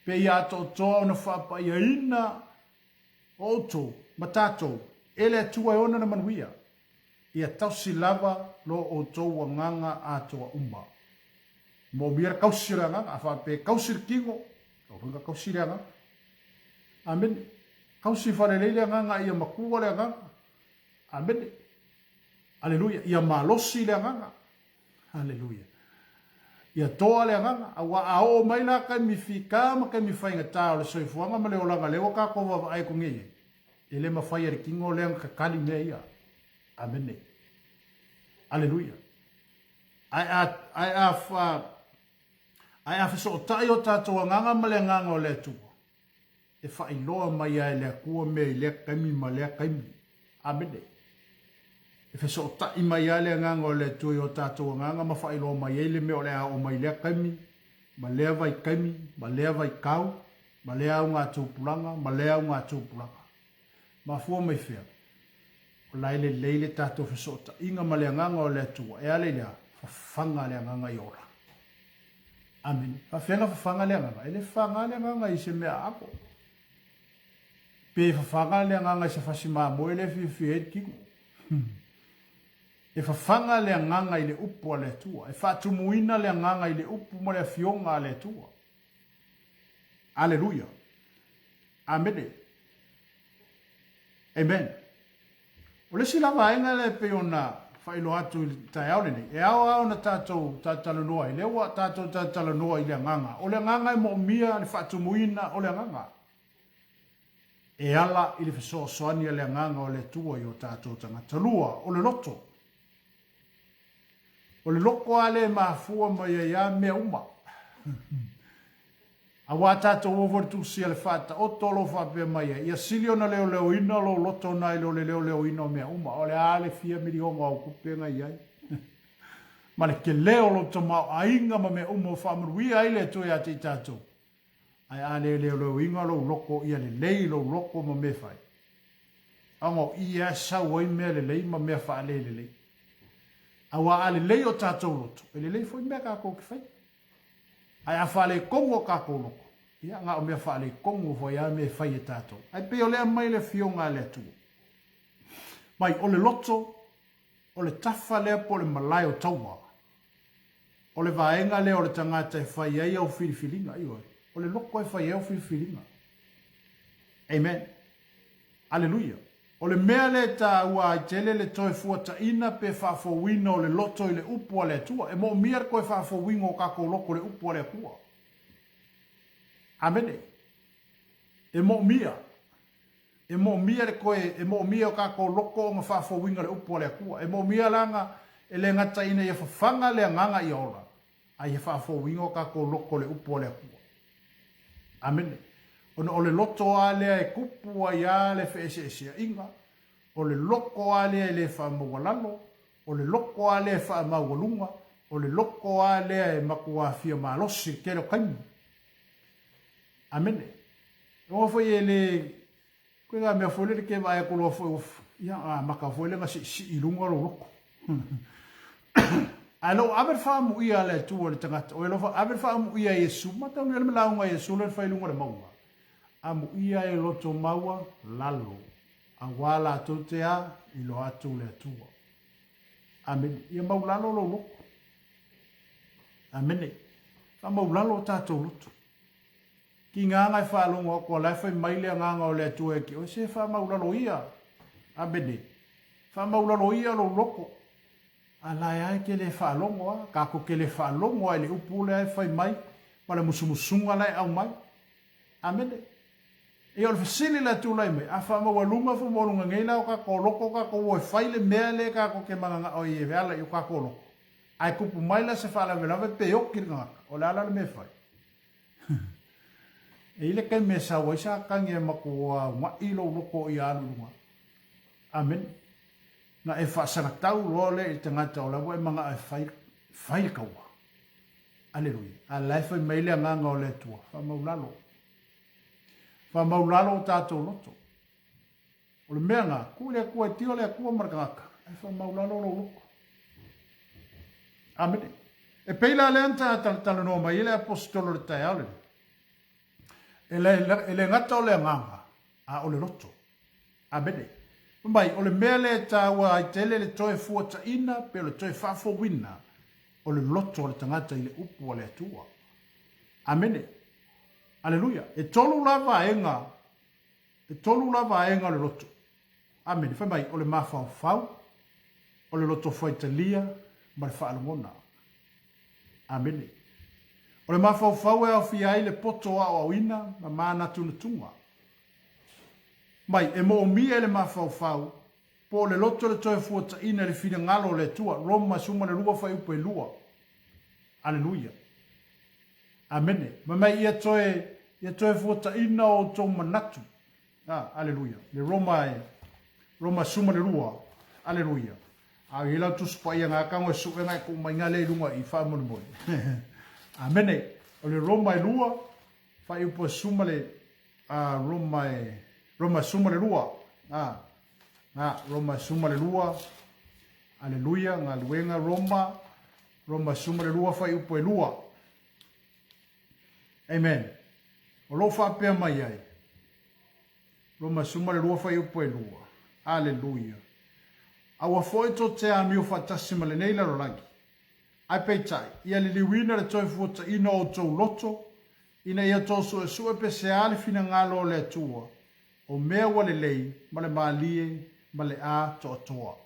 Pe ia atoatoa ona faapaiaina outou ma tatou e le Atua e ona le manuia, ia tausi lava lo outou agaga atoa uma. Moomia le tausi o le agaga, a faapea e tausi le tino, tatau foi ona tausi le agaga. Amene. Tausi faalelei le agaga ia matua le agaga. Amene. Aleluia. Ia malosi le agaga. Aleluia. Ia toa le agaga, aua a oo mai la taimi fita ma taimi faigata o le soifuaga ma le olaga lea ua tatou vaavaai atu nei ai, e le mafai e le tino lea ona tatali mea ia. Amene. Aleluia. Ae a, ae a, ae a fesootai o tatou agaga ma le agaga o le Atua, e faailoa mai lava e le Atua mea i lea taimi ma lea taimi. Amene. E fesootai mai lava le Agaga o le Atua i o tatou agaga ma faailoa mai ai le mea o le a oo mai i lea taimi, ma lea vaitaimi, ma lea vaitau, ma lea augatupulaga, ma lea augatupulaga. Mafua mai fea? O la e lelei le tatou fesootaiga ma le Agaga o le Atua, e ala i le a? Fafaga le Agaga i ola. Amene. Faafefea na fafaga le Agaga? E le fafaga le Agaga i se mea aano. Pe fafaga le Agaga i se fasi mamoe lea e fiafia ai le tino. E fafaga le Agaga i le upu a le Atua. E faatumuina le Agaga i le upu ma le afioga a le Atua. Aleluia. Amene. Amen. O le isi la vaega lea e pei ona faailoa atu i le taeao lenei, e ao lava ona tatou talatalanoa ai, lea ua tatou talatalanoa i le agaga. O le agaga e moomia le faatumuina o le agaga e ala i le fesoasoani a le agaga o le Atua i o tatou tagata. Lua, o le loto. O le loko lava lea e mafua mai ai lava mea uma. Aua tatou o foi le tusi a le Faataoto o lo o faapea mai ai, ia sili ona leoleoina lou loto nai lo le leoleoina o mea uma. O le a le fia miliona o au tupe na i ai? Ma le tele o lou tamaoaiga ma mea uma ua faamanuia ai le Atua ia te i tatou. Ae a le leoleoina lou loto ia lelei lou loto ma mea e fai, ona o i lava e sau ai mea lelei ma mea faalelelei. Aua a lelei o tatou loto, e lelei foi mea tatou te faia. Ae a faaletonu o tatou loto, ia na o mea faaletonu foi lava mea e fai e tatou. Ae pei o lea aumai le Afioga a le Atua. Mai, o le loto, o le tafa lea po o le malae o taua. O le vaega lea o le tagata e fai ai au filifiliga, ioe. O le loto e fai ai au filifiliga. Amen. Aleluia. O le mea lea e taua ai tele le toe fuataina pe faafouina o le loto i le upu a le Atua. E moomia le toe faafouina o tatou loto i le upu a le Atua. Amene. E moomia. E moomia le toe, e moomia o tatou loto ona faafouina le upu a le Atua. E moomia la e le gata ina ia fafaga le agaga ia ola, a ia faafouina o tatou loto le upu a le Atua. Amene. Ona o le loto lava lea e tupu ai lava le feeseeseaiga, o le loto lava lea e le faamaualalo, o le loto lava lea e faamaualuga, o le loto lava lea e matuā fia malosi i le tele o taimi. Amene. Aua foi e le koe ga mea foi lele ke vaai atu loa foi ua ia amata foi lea na siisii i luga lou loto. Ae lou ave le faamuia a le Atua i le tagata, o e alofa ave le faamuia a Iesu, mataunui le lauga a Iesu lea na fai i luga o le mauga. Amuia e loto maua lalo, aua latou te a iloa atu le Atua. Amene. Ia maulalo lou loto. Amene. Faamaulalo o tatou loto. Tiga e faalogo atu o la e fai mai le Agaga o le Atua ia te oe, se faamaulalo ia. Amene. Faamaulalo ia lou loto. A la e a e te le faalogo a, tatou te le faalogo a i le upu lea e fai mai ma le musumusuga la e aumai. Amene. Ia o le fesili la e tulai mai, a faamaualuga faamaualuga nei la o tatou loto tatou o e fai le mea lea tatou te mananao ai e ala i o tatou loto, ae tupu mai la se faalavelave pe oti le tagata, o le a la le mea e fai? E i le taimi e sau ai Satani e matua unaʻi lou loto ia alu i luga. Amene. Na e faasagatau loa lea i le tagata o la ua e manao e fai, fai le taua. Aleluia. A la e fai mai le agaga o le Atua, faamaulalo. Faamaulalo o tatou loto. O le mea na, ku le Atua e tio le Atua ma le tagata, ae faamaulalo lou loto. Amene. E pei la lea na talatalanoa mai ai le aposetolo i le taeao lenei. E le, e le gata o le agaga, a o le loto. Amene. Fai mai, o le mea lea e taua ai tele le toe fuataina pe o le toe faafouina o le loto o le tagata i le upu a le Atua. Amene. Aleluia. E tolu la vaega, e tolu la vaega o le loto. Amene. Fai mai, o le mafaufau, o le loto faitalia ma le faalogona. Amene. O le mafaufau e aofia ai le poto aoaoina ma manatunatuga. Mai, e moomia e le mafaufau, po o le loto le toe fuataina i le finagalo o le Atua, Roma 12 fuaiupu e 2. Aleluia. Amene. Fai mai, ia toe, ia toe fuataina o outou manatu. Ah, aleluia. Le Roma e, Roma 12. Aleluia. A i lau tusi paia ngā kango e suʻenga e kuu mai ngā le i lunga i faamolemole. Amene. O le Roma e lua, fuaiupu e suma le a Roma e Roma e suma le lua. A, ngā Roma e suma le lua. Aleluia, galuega Roma, Roma e suma le lua fuaiupu e lua. Amen. O lo o faapea mai ai. Roma suma le lua fuaiupu e lua. Aleluia. Aua foi to te amio faatasi ma lenei lalolagi. Ae peitai, ia liliuina le toe fuataina o outou loto, ina ia tou suesue pe sea le finagalo o le Atua, o mea ua lelei ma le malie ma le atoatoa.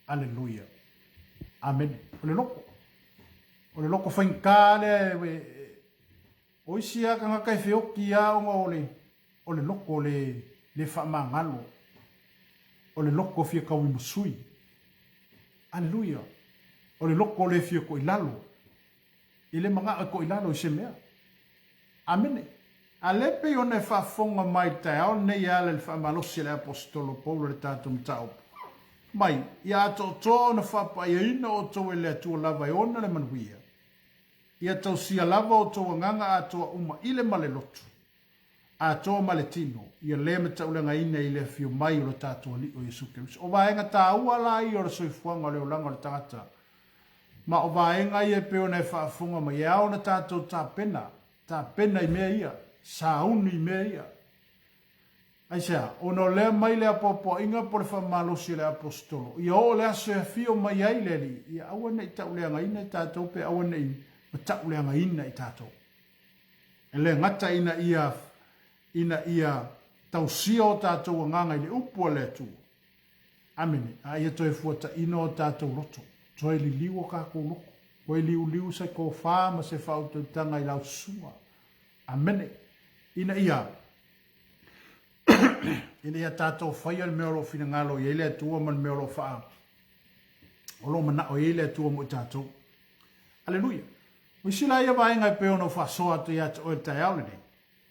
Aleluia. Amene. O le loto. O le loto faigata lea e, o isi lava tagata e feoti lava ona o le, o le loto le, le faamagalo. O le loto fia tauimasui. Aleluia. O le loto le fia toilalo. E le manao e toilalo i se mea. Amene. A lea pei ona e faafofoga mai i le taeao lenei e ala i le faamalosi a le Aposetolo Paulo i le tatou mataupu. Mai, ia atoatoa ona faapaiaina outou e le Atua lava e ona le manuia. Ia tausia lava outou agaga atoa uma i le ma le loto, atoa ma le tino, ia le matauleagaina i le afio mai o lo tatou Alii o Iesu Keriso. O vaega taua la ia o le soifuaga o le olaga o le tagata, ma o vaega ia e pei ona e faafofoga mai, e ao ona tatou tapena, tapena i mea ia, sauni i mea ia. Aisea? Ona o lea mai le apoapoaiga po o le faamalosi a le Aposetolo, ia oo le aso e afio mai ai le Alii, ia aua ne i tauleagaina i tatou pe aua ne i matauleagaina i tatou. E le gata ina ia, ina ia tausia o tatou agaga i le upu a le Atua. Amene. A ia toe fuataina o tatou loto, toe liliu o tatou loto, toe liuliu se tofa ma se faautautaga i lau susuga. Amene. Ina ia. Ina ia tatou faia le mea o lo o finagalo i ai le Atua ma le mea o lo o faa o lo o manao i ai le Atua mo i tatou. Aleluia. O isi la ia vaega e pei ona ou faasoa atu ia te oe i le taeao lenei,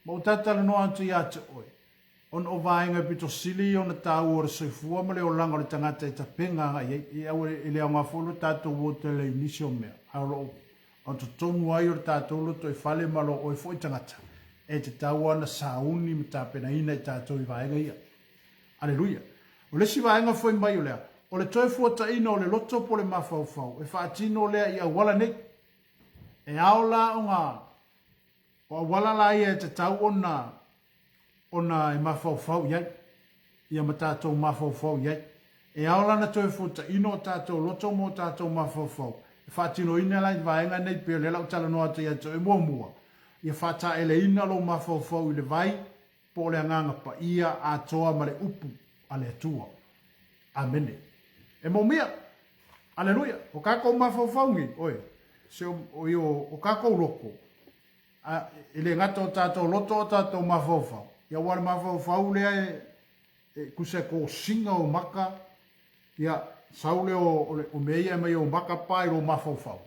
ma ou talatalanoa atu ia te oe, ona o vaega e pito sili ona taua o le soifua ma le olaga o le tagata e tapena agai i ai. E aua e le aoga foi lo tatou o tele i nisi o mea, a o lo o o totonu ai o le tatou lotoifale ma lo oe foi tagata, e tatau lava ona sauni ma tapenaina i tatou i vaega ia. Aleluia! O le isi vaega foi mai o le a? O le toe fuataina o le loto po o le mafaufau, e faatino lea i auala nei. E ao la ona, o auala la ia e tatau ona, ona e mafaufau i ai, ia ma tatou mafaufau i ai. E ao la ona toe fuataina o tatou loto ma o tatou mafaufau, e faatinoina la i vaega nei pei o lea la ou talanoa atu ia te oe muamua, ia faataeleina lou mafaufau i le vai, po o le Agaga Paia atoa ma le Upu a le Atua. Amene. E moomia. Aleluia. O kākou mafaufau nei, oe, se o, o, o, o kākou loko, a, e le gata o tātou loto o tātou mafaufau, ia ua le mafaufau lea e, e tusa e kosiga o maka, ia, sau lea o, o, o mea ia e mai o maka pa i lo mafaufau,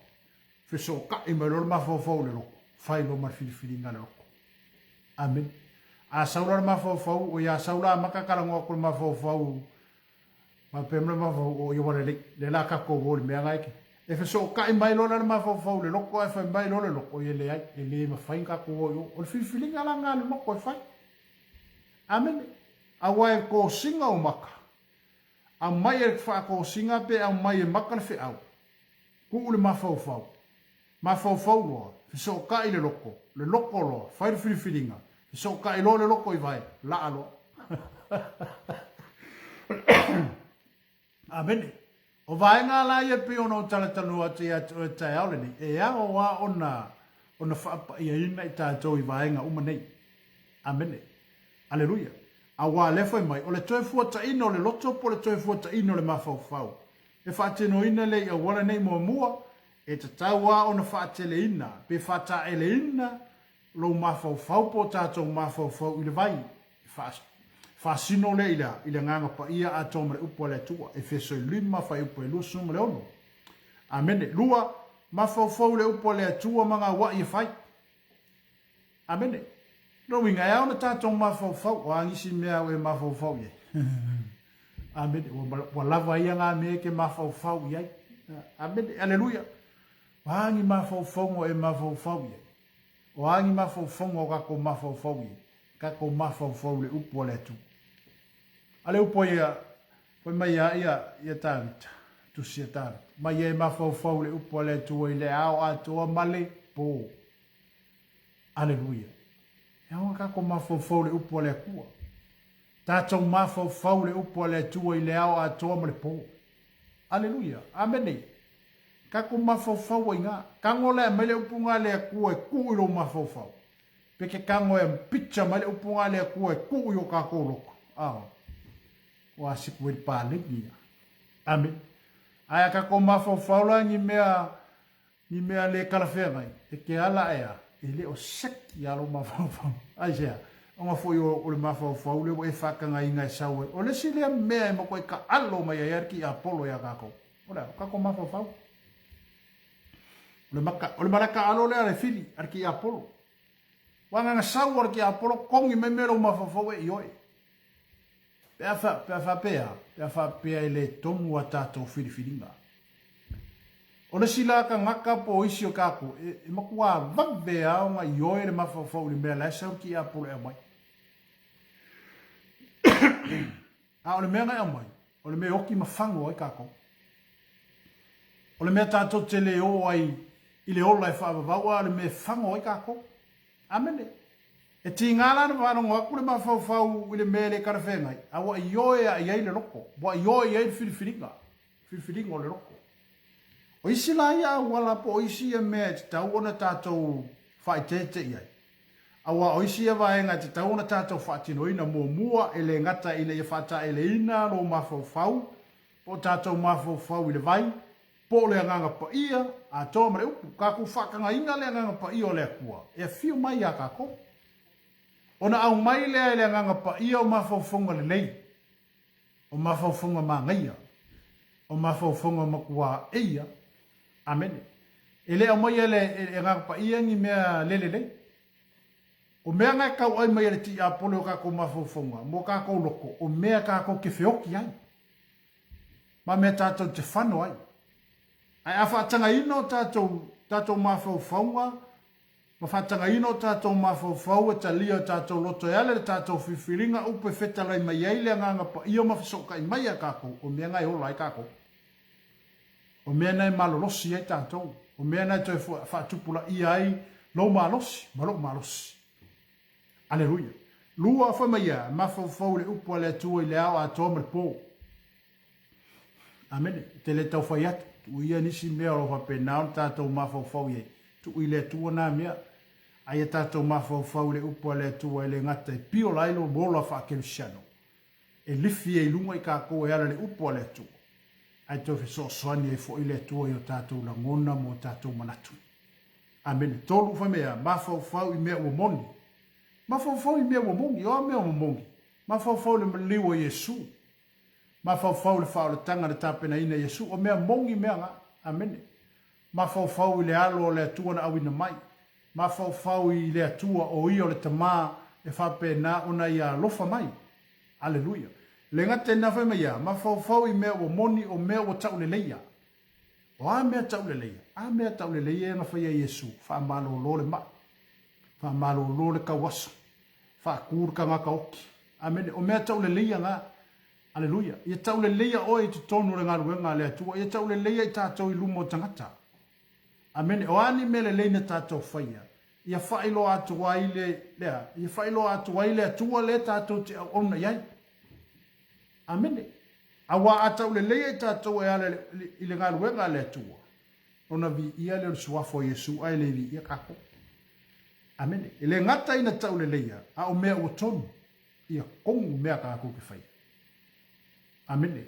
Fesootai mai loa le mafaufau i le loko, fai loa ma le filifiliga a le loko. Amene. A sau la le mafaufau, oi a sau la amata talanoa atu le mafaufau, faapea mai le mafaufau, o ia ua lelei, lea la tatou o i le mea na e E fesootai mai loa la le mafaufau i le loko ae fai mai loa le loko, oi e leai, e le mafai ona tatou o i o. O le filifiliga la lena a le loko e fai. Amene. Aua e kosiga o maka, aumai e le faatosina pe aumai e maka le feau, Tuu le mafaufau. Mafaufau loa, fesootai le loko, le loko loa, fai le filifiliga, fesootai loa le loko i vai, laa loa. Amene. O vaega la ia e pei ona ou talatalanoa atu ia te oe taeao lenei, e ao lava ona, ona faapaiaina i tatou i vaega uma nei. Amene. Aleluia. Aua lea fai mai, o le toe fuataina o le loto po o le toe fuataina o le mafaufau, E faatinoina lea i auala nei muamua, e tatau lava ona faateleina pe faataeleina lou mafaufau po o tatou mafaufau i le vai, e faasino lea i le a? I le Agaga Paia atoa ma le Upu a le Atua. Efeso 5 fuaiupu e 26. Amene. Lua, mafaufau i le Upu a le Atua ma gauai e fai. Amene. Lona uiga, e ao ona tatou mafaufau, o a nisi mea au e mafaufau i ai? Amene. Ua, ua lava ia ngā mea e ke mafaufau i ai. Amene. Aleluia. O a ni mafaufauga e mafaufau i ai? O a ni mafaufauga o kākou mafaufau i ai? Kākou mafaufau i le upu a le Atua. A le upu ia, fai mai ia, ia, ia Tāvita, tusi a Tāvita. Mai e mafaufau le upu a le Atua i le ao atoa ma le pō. Aleluia. E ao ona tatou mafaufau i le upu a le Atua. Tatou mafaufau i le upu a le Atua i le ao atoa ma le po. Aleluia. Amene. Tatou mafaufau ai ina. Tago la e aumai le upu na a le Atua e tuu i lou mafaufau. Pe ke tago e picture mai le upu na a le Atua e tuu i o tatou loto. Ao. Ua siku e le paleni ia. Amene. Ae a tatou mafaufau la ni mea Ni mea le talafeagai, e ke ala e a, e le o seki a lou mafaufau. Aisea? Ona foi o, o le mafaufau lea ua e faatagaina e sau ai. O le isi lea mea e matuai taalo mai ai a le tiapolo ia tatou, o le a? O tatou mafaufau. O le, maka, o le mala taalo lea a le fili, a le tiapolo. Ua agaga sau a le tiapolo, togi mai mea lou mafaufau e ioe. Pe a, pe a faapea, pe a faapea e le tonu a tatou filifiliga. O le isi la tagata po o isi o tatou, e, e matua vave lava ona ioe le mafaufau i le mea la e sau le tiapolo e aumai. A o le mea na e aumai, o le mea e oti ma fago ai tatou. O le mea tatou te le o ai i le ola e faavavau, a o le mea e fago ai tatou. Amene. E tiga la ona faalogo atu le mafaufau i le mea e le talafeagai, a ua ioe lava i ai le loko, ua ioe i ai le filifiliga, filifiliga o le loko. O isi la ia auala po o isi ia mea e tatau ona tatou faaeteete i ai, aua o isi ia vaega e tatau ona tatou faatinoina muamua e le gata ina ia faataeleina lou mafaufau po o tatou mafaufau i le vai, Po o le Agaga Paia atoa ma le upu, tatou faatagaina le Agaga Paia o le Atua e afio mai iā tatou. Ona aumai lea e le Agaga Paia o mafaufauga lelei, o mafaufauga magaia, o mafaufauga matua eia. Amene. E le aumaia e le Agaga Paia ni mea le lelei. O mea na e tauai mai e le tiapolo i o tatou mafaufauga ma o tatou loto, o mea tatou te feoti ai, ma mea tatou te fano ai. Ae a faatagaina o tatou, tatou mafaufauga, ma faatagaina o tatou mafaufau e talia o tatou loto e ala i le tatou filifiliga upu e fetalai mai ai le Agaga Paia ma fesootai mai ia tatou, o mea na e ola ai tatou. O mea na e malolosi ai tatou. O mea na e toe faatupulaia ai lou malosi ma lou malosi. Aleluia. Lua, fai mai ia, mafaufau i le upu a le Atua i le ao atoa ma le po. Amene. E te le tau fai atu. Tuu ia nisi mea o lo o faapena ona tatou mafaufau i ai. Tuu i le Atua na mea. A ia tatou mafaufau i le upu a le Atua e le gata e piola ai lou ola faakerisiano, e lifi ai i luga i tatou e ala i le upu a le Atua, ae toe fesoasoani ai foi le Atua i o tatou lagona ma o tatou manatu. Amene. Tolu, fai mai a, mafaufau i mea ua moni. Mafaufau i mea ua moni. O a mea ua moni? Mafaufau i le maliu o Iesu. Mafaufau i le faaolataga na tapenaina e Iesu. O mea moni mea na. Amene. Mafaufau i le alo o le Atua na auina mai. Mafaufau i le Atua o Ia o le Tama e faapena ona Ia alofa mai. Aleluia. Le gata i na fai mai ia, mafaufau i mea ua moni o mea ua tauleleia. O a mea tauleleia? A mea tauleleia ia na faia e Iesu, faamalolo le mai, faamalolo le tauaso, faatu le tagata oti. Amene. O mea tauleleia na. Aleluia. Ia tauleleia oe i totonu o le galuega a le Atua. Ia tauleleia i tatou i luma o tagata. Amene. O a ni mea lelei na tatou faia, ia faailoa atu ai le, lea, ia faailoa atu ai le Atua lea tatou te auauna i ai. Amene. Aua a tauleleia i tatou e ala i le galuega a le Atua, ona viia lea o le suafa o Iesu ae le viia tatou. Amene. E le gata ina tauleleia, a o mea ua tonu. Ia tonu mea tatou te faia. Amene.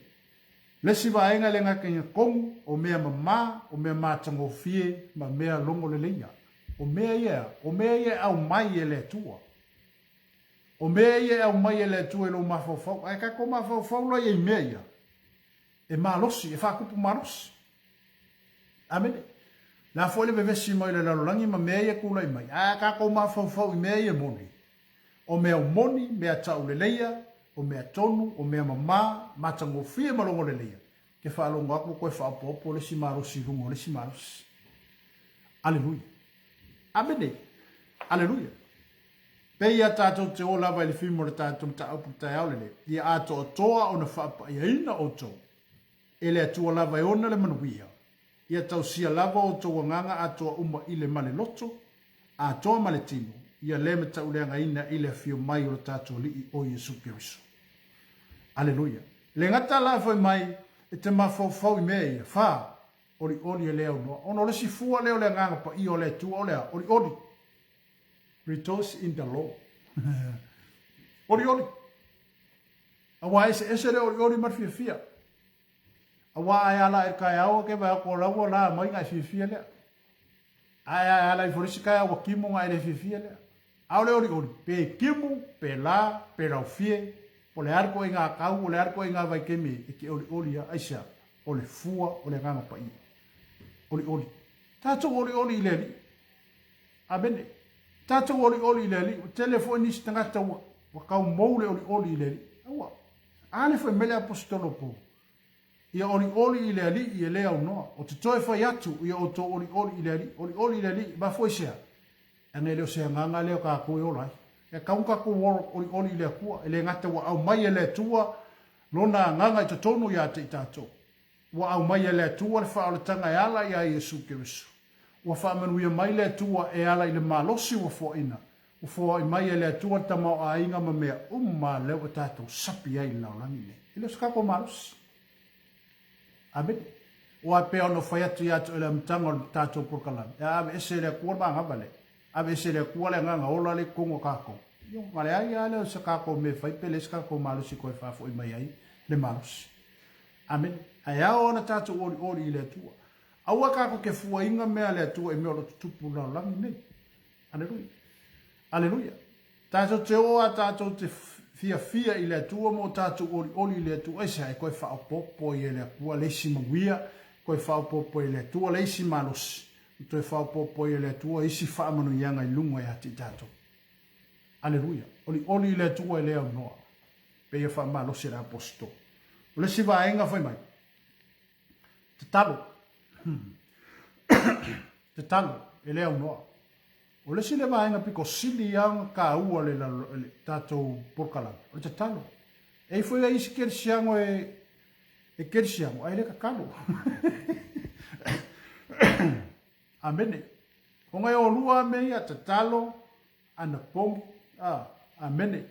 Le isi vaega e le gata ina tonu, o mea mama, o mea matagofie, ma mea logoleleia. O mea ia, o mea ia e aumai e le Atua. O mea ia e aumai e le Atua i lou mafaufau. Ae tatou mafaufau la ia i mea ia, e malosi, e faatupu malosi. Amene. Le a foi le vevesi mai o le lalolagi ma mea ia e tulai mai, ae a tatou mafaufau i mea ia e moni, O mea moni, mea tauleleia, o mea tonu, o mea mama, matagofie ma logoleleia, ke faalogo atu koe faaopoopo le isi malosi i luga o le isi malosi. Aleluia. Amene. Aleluia. Pei ia tatou te o lava i le fimo o le tatou mataupu i le taeao lenei, ia atoatoa ona faapaiaina outou e le Atua lava e ona le manuia, Ia tausia lava outou agaga atoa uma i le ma le loto, atoa ma le tino, ia le matauleagaina i le afio mai o lo tatou Alii o Iesu Keriso. Aleluia. Le gata la fai mai e te mafaufau i mea ia, fa, olioli e le aunoa. Ona o le isi fua lea o le Agaga Paia o le Atua o le a? Olioli. Rejoice in the Lord. Olioli. Aua eseese le olioli ma le fiafia. Aua a e ala e taeao ke vai ko la ua la mai na e fiafia lea. Ae a e ala ifo le isi taeao ua kimo na e le fiafia lea. Aole oli oli, pe kimu, pe la, pe laufie, po le a le ituaiga kau, o le a le ituaiga vaitaimi e te olioli a, aisea? O le fua o le Agaga Paia. Olioli. Tatou olioli i le Alii. Amene. Tatou olioli i le Alii. Ua tele foi nisi tagata ua, ua tau mou le olioli i le Alii. Aua. A le fai mai le Aposetolo o Paulo, Ia olioli i le Alii e le aunoa. O te toe fai atu, ia outou olioli i le Alii. Olioli i le Alii, mafua i se a? Leaga e le o se agaga lea o tatou e ola ai. E tatau ona tatou olioli i le Atua. E le gata ua aumai e le Atua Lona agaga i totonu ia te i tatou. Ua aumai e le Atua le faaolataga e ala iā Iesu Keriso. Ua faamanuia mai le Atua e ala i le malosi ua foaina. Ua foai mai e le Atua le tamaoaiga ma mea uma lea ua tatou sapi ai i le lalolagi nei. E le o se tatou malosi. Amene. Aua e pei ona fai atu ia te oe i le amataga o le tatou polokalame, e aveese e le Atua le manava lea. Aveese e le Atua le agaga ola lea i totonu o tatou. Ia, ona leai lava lea o se tatou mea e fai pe leai se tatou malosi e toe faafoi mai ai le malosi. Amene. Ae ao ona tatou olioli i le Atua. Aua tatou te fuaina mea a le Atua i mea o lo o tutupu i le lalolagi nei. Aleluia. Aleluia. Tatou te oo a tatou te fiafia i le Atua ma o tatou olioli i le Atua, aisea? E toe faaopoopo ai e le Atua le isi manuia, toe faaopoopo ai e le Atua le isi malosi, ma toe faaopoopo ai e le Atua isi faamanuiaga i luga ia te i tatou. Aleluia! Olioli i le Atua e le aunoa, pei e faamalosi e le Aposetolo. O le isi vaega fai mai, tatalo. Tatalo, e le aunoa. O le isi lea vaega pito sili lava ona taua le, le tatou polokalame, o le tatalo. E i foi a isi kerisiano e, e kerisiano, ae le tatalo. Amene. Ona e olua mea ia, tatalo, anapogi, a, amene.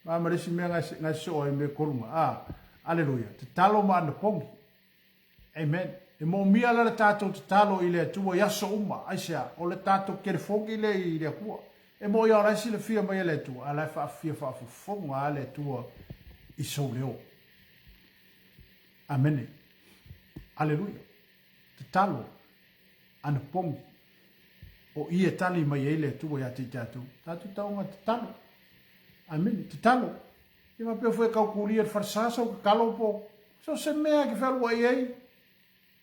Ma ma le isi mea ngai soo ai me kolunga, a, aleluia, tatalo ma anapogi. Amen. E moomia la le tatou tatalo i le Atua i aso uma. Aisea? O le tatou telefoni lea i le Atua. E mo'i a o la e silafia mai e le Atua, a o la e faafia faafofoga lava le Atua i sou leo. Amene. Aleluia. Tatalo, anapogi, o i e tali mai ai le Atua ia te i tatou. Tatou taoga tatalo. Amene. Tatalo. E faapea foi e tautulia le falesa sau tatalo po so se mea e te fealuai ai,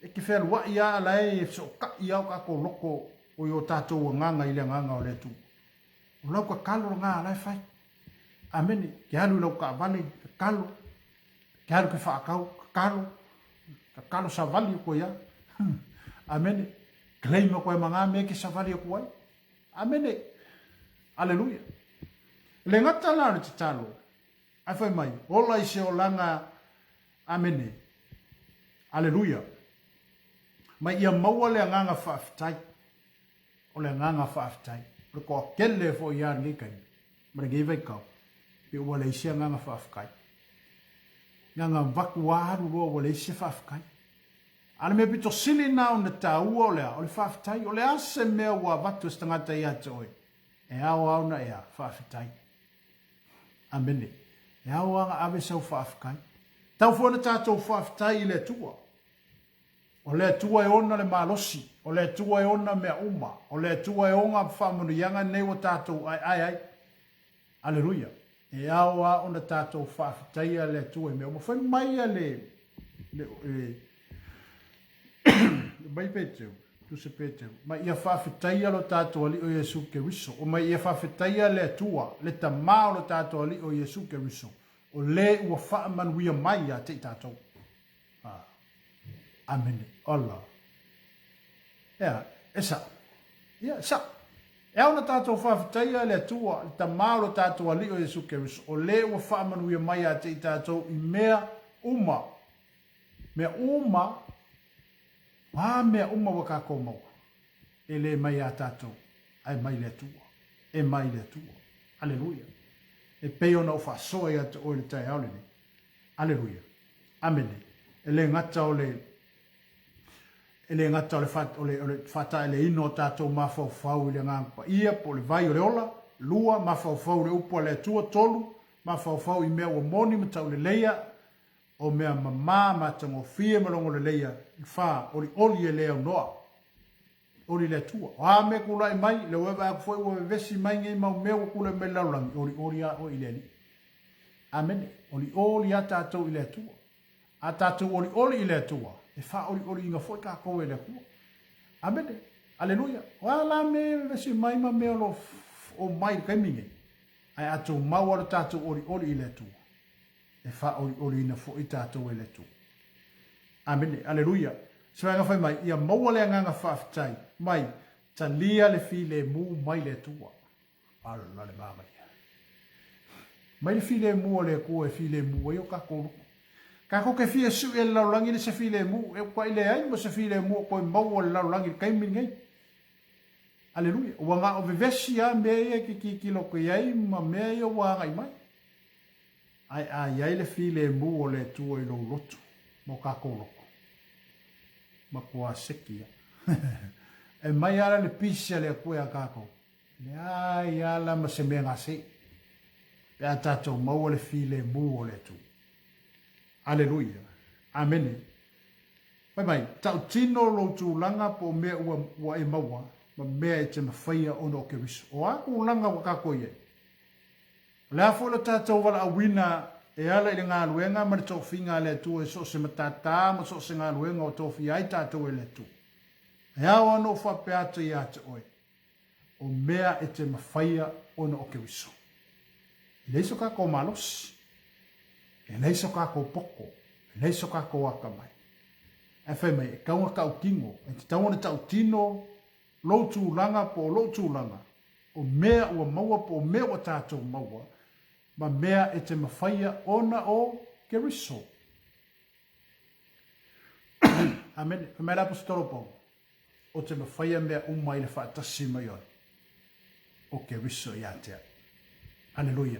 e te fealuai lava a la e fesootai lava o tatou loto o i o tatou agaga i le agaga o le Atua. O lau tatalo lena la e fai. Amene. Te alu i lau taavale, tatalo. Te alu ke whaakau, tatalo. Tatalo savali o koe ia. Amene. Claim o koe ma ngā mea ke savali o koe. Amene. Aleluia. Le gata la o le tatalo, ae fai mai, ola i se olaga, amene. Aleluia. Mai ia maua le agaga faafetai. O le agaga faafetai. O le toatele foi ia lenei taimi, ma lenei vaitau, pe ua leai se agaga faafetai. Agaga vatu alu loa ua leai se faafetai. A o le mea pito sili lena ona taua o le a? O le faafetai. O le a se mea ua avatu e se tagata ia te oe? E ao lava ona e a? Faafetai. Amene. E ao lava ona ave sau faafetai. Tau foi ona tatou faafetai i le Atua. O le Atua e ona le malosi, o le Atua e ona mea uma, o le Atua e ona faamanuiaga nei ua tatou aeae ai. Aleluia. E ao lava ona tatou faafetaia le Atua i mea uma. Fai mai a le, le, le, mai Peteu, tusa Peteu, mai ia faafetaia lo tatou Alii o Iesu Keriso, o mai ia faafetaia le Atua, le Tama o lo tatou Alii o Iesu Keriso, o le ua faamanuia mai ia te i tatou. Ah. Amene. Allah. Ea, e sa'o. Ia, e sa'o. E ao ona tatou faafetaia le Atua, le Tama o lo tatou Alii o Iesu Keriso, o le ua faamanuia mai ia te i tatou i mea uma. Mea uma, a mea uma ua tatou maua, e le mai iā tatou, ae mai le Atua. E mai le Atua. Aleluia. E pei ona ou faasoa ia te oe i le taeao lenei. Aleluia. Amene. E le gata o le E le gata o le, o le, o le faataeleina o tatou mafaufau i le Agaga Paia po o le vai o le ola, lua, mafaufau i le upu a le Atua, tolu, mafaufau i mea ua moni ma tauleleia, o mea mama, matagofie ma logoleleia, fa, olioli e le aunoa. Oli le Atua. O a mea tulai mai, le ua e vaai atu foi ua vevesi mai nei mau mea ua tulai mai le lalolagi, olioli a oe i le Alii. Amene. Olioli a tatou i le Atua. A tatou olioli i le Atua, e faaolioliina foi tatou e le Atua. Amene. Aleluia. O a la mea e vevesi mai ma mea o lo o mai i le taimi nei, ae a tou maua lo tatou olioli i le Atua, e faaolioliina foi tatou e le Atua. Amene. Aleluia. Se vaega fai mai, ia maua le agaga faafetai mai, talia le filemu mai le Atua. Ala le manaia. Mai le filemu a le Atua e filemu ai o tatou loto. Tatou te fia sui e le lalolagi le se filemu, e uaʻi leai ma se filemu o toe maua le lalolagi i le taimi lenei. Aleluia. Ua na o vevesi lava mea ia e te tilotilo atu i ai ma mea ia ua agai mai. Ae a i ai le filemu o le Atua i lou loto ma o tatou loto, matua seki lava. E mai lava le peace a le Atua ia tatou. Leai a la ma se mea gase pe a tatou maua le filemu o le Atua. Aleluia. Amene. Fai mai, tautino lou tulaga po o mea ua, ua e maua ma mea e te mafaia ona o Keriso. O a tulaga ua tatou i ai? O le a foi lo tatou valaauina e ala i le galuega ma le tofiga a le Atua i so o se matata ma so o se galuega ua tofia ai tatou e le Atua. E ao lava ona ou faapea atu ia te oe, o mea e te mafaia ona o Keriso. E leai so tatou malosi, e leai so tatou poto, e leai so tatou atamai. Ae fai mai, e tatau ona tautino, e tatau ona tautino lou tulaga po o lou tulaga, o mea ua maua po o mea ua tatou maua, ma mea e te mafaia ona o Keriso. Amene. Fai mai le Aposetolo Paulo, o te mafaia mea uma i le faatasi mai oe o Keriso ia te au. Aleluia.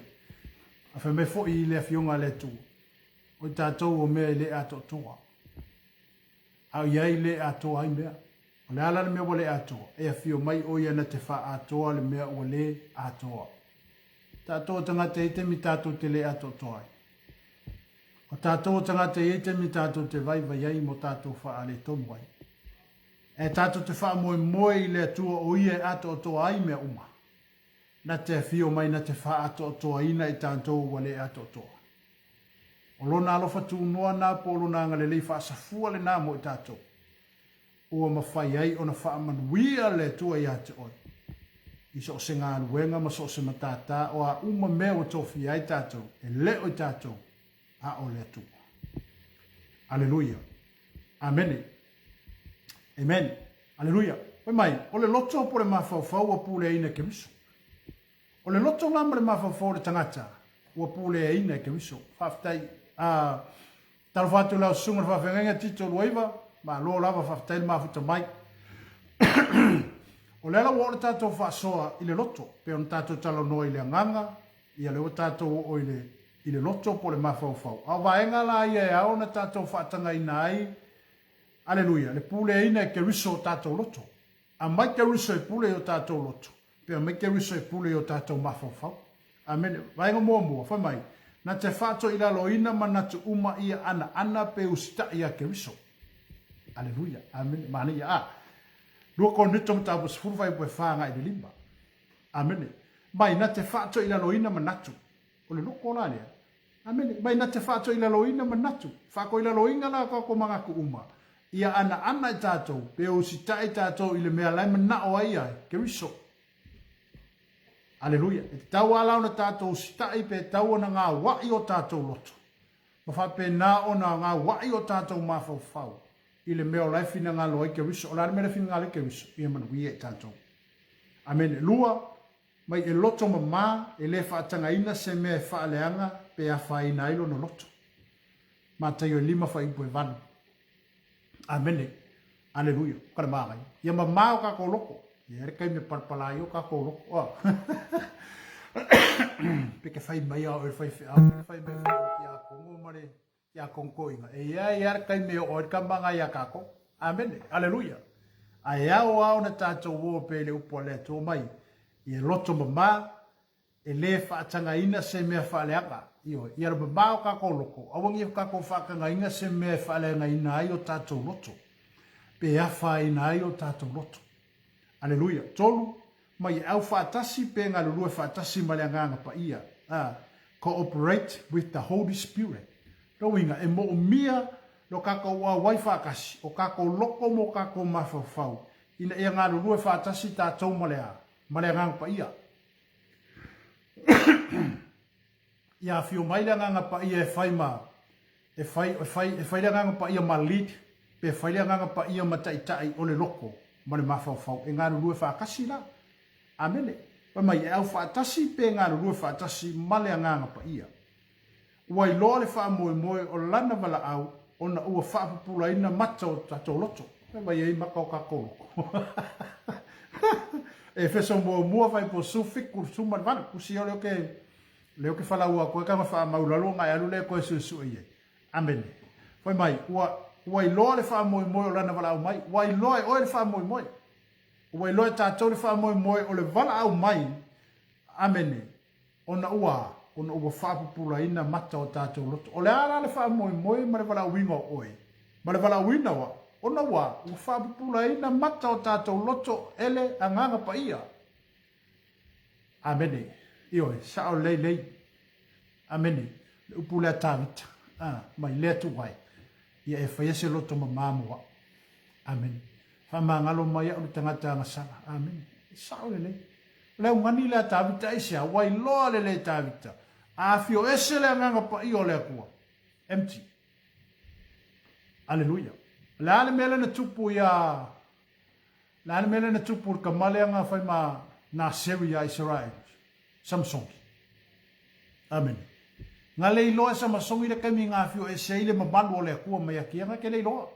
A fai mai foi i le Afioga a le Atua, o i tatou o mea e le atoatoa, a o i ai le atoa ai mea. O le a la le mea ua le atoa? E afio mai o ia na te faaatoa le mea ua le atoa. Tatou o tagata e i ai taimi tatou te le atoatoa ai. O tatou o tagata e i ai taimi tatou te vaivai ai mo tatou faaletonu ai. Ae tatou te faamoemoe i le Atua o ia e atoatoa ai mea uma. Na te afio mai na te faaatoatoaina i tatou ua le atoatoa. O lona alofa tunoa na po o lona agalelei faasafua lena mo i tatou. Ua mafai ai ona faamanuia le Atua ia te oe i so o se galuega ma so o se matata o a uma mea ua tofia ai tatou, e le o i tatou, a o le Atua. Aleluia. Amene. Amen. Aleluia. Fai mai, o le loto po o le mafaufau ua puleaina e Keriso. O le loto la ma le mafaufau o le tagata ua puleaina e Keriso. Faafetai. Uh, Talofa atu i lau susuga i le faafeagaiga Tito Luaiva, malo lava faafetai le mafuta mai. O lea la ua oo le tatou faasoa i le loto, pei ona tatou talanoa i le agaga, ia lea ua tatou oo i le, i le loto po o le mafaufau. A o vaega la ia e ao ona tatou faatagaina ai, aleluia, le puleaina e Keriso o tatou loto. Aumai Keriso e pule i o tatou loto, pe aumai Keriso e pule i o tatou mafaufau. Amene. Vaega muamua, fai mai, na te faatoilaloina manatu uma ia anaana pe usitai ia Keriso. Aleluia. Amene. Manaia. A. 2 Korinito mataupu 10 fuaiupu e 4 agai i le 5. Amene. Mai, na te faatoilaloina manatu. O le loto la lea. Amene. Mai na te faatoilaloina manatu. Faatoilaloina la o tatou manatu uma. Ia anaana i tatou, pe usitai tatou i le mea la e manao ai ia Keriso. Aleluia. E tatau lava la ona tatou usitai pe tatau ona gauai o tatou loto. Ma faapena ona gauai o tatou mafaufau i le mea o la e finagalo ai Keriso. O le a le mea la e finagalo ai Keriso? Ia manuia i tatou. Amene. Lua, mai e loto mama, e le faatagaina se mea e faaleaga pe afaina ai lona loto. Mataio e 5 fuaiupu e 8. Amene. Aleluia. Ka le māngai. Ia mamā o kākou loko. Ia le taimi e palapala ai o kākou loko. Oh. Pe ke whai mai a oe whai wheau, pe ke whai mai whai ki a kongo ma le ki a kongkoinga. E ia ia le taimi o oe ka manga ia kākou. Amene. Aleluia. A e ao ao na tātou o pe le upu a le Atua mai. Ia loto mamā, E lē faatagaina se mea faaleaga, ioe, ia mamao o kākou loko, aua nei o kākou faatagaina se mea e faaleagaina ai o tātou loto, pe afaina ai o tātou loto. Aleluia. Tolu, mai e au faatasi pe galulue faatasi ma le Agaga Paia, a, cooperate with the Holy Spirit. Lona uiga, e moomia lo kākou auai faatasi, o kākou loko mo kākou mafaufau, ina ia galulue faatasi tātou ma le a? Ma le Agaga Paia. Ia afio mai le Agaga Paia e fai ma, e fai, e fai, e fai le Agaga Paia ma lead, pe fai le Agaga Paia ma taitai o le loko ma le mafaufau, e galulue faatasi la. Amene. Fai mai, e au faatasi pe galulue faatasi ma le Agaga Paia. Ua iloa le faamoemoe o lana valaau ona ua faapupulaina mata o tatou loto. Fai mai ai mata o tatou loto. Efeso muamua fuaiupu 17 18, usi o lea ke lea ke falaua atu ai ka faamau lalo ona e alu lea e toe suesue i ai. Amene. Fai mai, ua ua iloa le faamoemoe o lana valaau mai. Ua iloa e oe le faamoemoe. Ua iloa e tatou le faamoemoe o le valaau mai. Amene. Ona ua, ona ua faapupulaina mata o tatou loto. O le a la le faamoemoe ma le valaauina o oe, ma le valaauina o au? Ona ua, ua faapupulaina mata o tatou loto e le Agaga Paia. Amene. Ioe, sao lelei. Amene. Le upu lea Tavita, a, mai le Atua e, ia e faia se loto mamā mo a'u. Amene. Faamagalo mai a'u le tagata agasala. Amene. E sao lelei. O le augani lea a Tavita aisea? Ua iloa lelei e Tavita, a afio ese le Agaga Paia o le Atua. Empty. Aleluia. O le a le mea lea na tupu ia le a le mea lea na tupu i le tama lea na fai ma Naseri ia Isaraelu? Samasoni. Amene. Na le iloa e Samasoni le taimi na afio ese ai le mamalu o le Atua mai ia te ia, na te le iloa.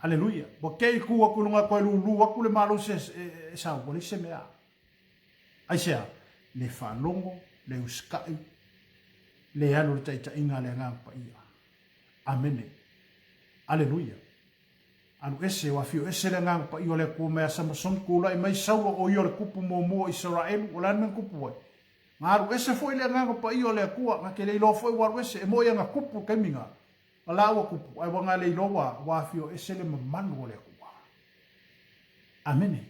Aleluia. Ua te i tu atu i luga toe lulu atu le malosi e sau, ua leai se mea. Aisea? Le faalogo, le usitai, le alu i le taitaiga a le Agaga Paia. Amene. Aleluia. Alu ese, ua afio ese le Agaga Paia o le Atua mai ia Samasoni, tulai mai Saulo o ia o le tupu muamua o Isaraelu, o le a le mea na tupu ai? Na alu ese foi le Agaga Paia o le Atua, na te le iloa foi ua alu ese, e moi ana tupu i le taimi na, na la ua tupu, ae ua na le iloa ua, ua afio ese le mamalu o le Atua. Amene.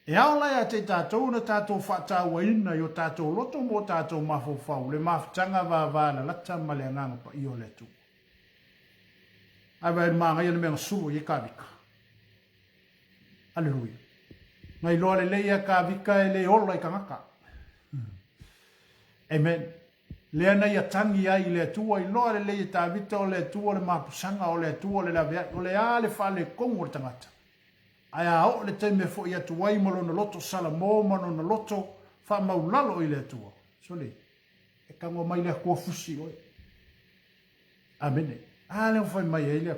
E ao la ia te i tatou ona tatou faatauaina i o tatou loto ma o tatou mafaufau le mafutaga vavalalata ma le Agaga Paia o le Atua. Ae vaai le manaia le mea na sulu i ai Kavika. Aleluia. Na iloa lelei e Kavika e le ola i tagata. Amen. Lea na ia tagi ai i le Atua, iloa lelei e Tavita o le Atua le mapusaga, o le Atua le laveai, o le a le faaletonu o le tagata. Ae a oo le taimi e foi atu ai ma lona loto salamo ma lona loto faamaulalo i le Atua, sole, e tago mai le Atua fusi oe. Amene. A lea ua fai mai ai le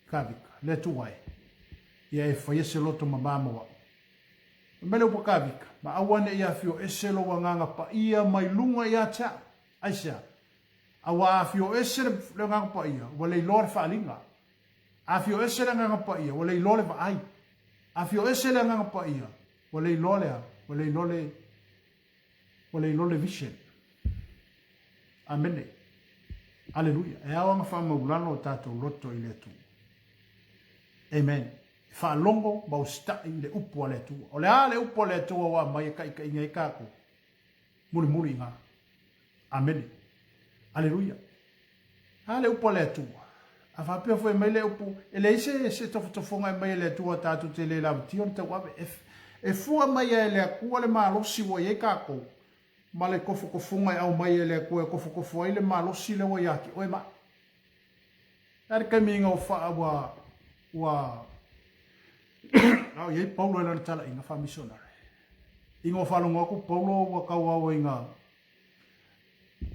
Kavika, le Atua e, ia e faia se loto mamā mo a'u. Fai mai le upu a Kavika, ma aua ne i afio ese lou agaga paia mai luga ia te a'u. Aisea? A ua afio ese le, le agaga paia, ua le iloa le faaaliga. Afio ese le Agaga Paia, ua le iloa le vaai. Afio ese le Agaga Paia, ua le iloa le a? Ua le iloa le, ua le iloa le vision. Amene. Aleluia. E ao ona faamaulalo o tatou loto i le Atua. Amen. E faalogo ma usitai i le upu a le Atua. O le a le upu a le Atua ua aumai e taitaiga ai tatou? Mulimuli i ina. Amene. Aleluia. A le upu a le Atua. A faapea foi mai le upu, e leai se, se tofotofoga e aumai e le Atua tatou te le lavatia ona tauave. E, e fua mai e le Atua le malosi ua i ai tatou, ma le tofotofoga e aumai e le Atua e tofotofo ai le malosi lea ua ia te oe ma au. E a le taimi ina ua faa, ua, ua, a o i ai Paulo i lana talaiga faamisionare. Ina ua faalogo atu Paulo ua tauau ai na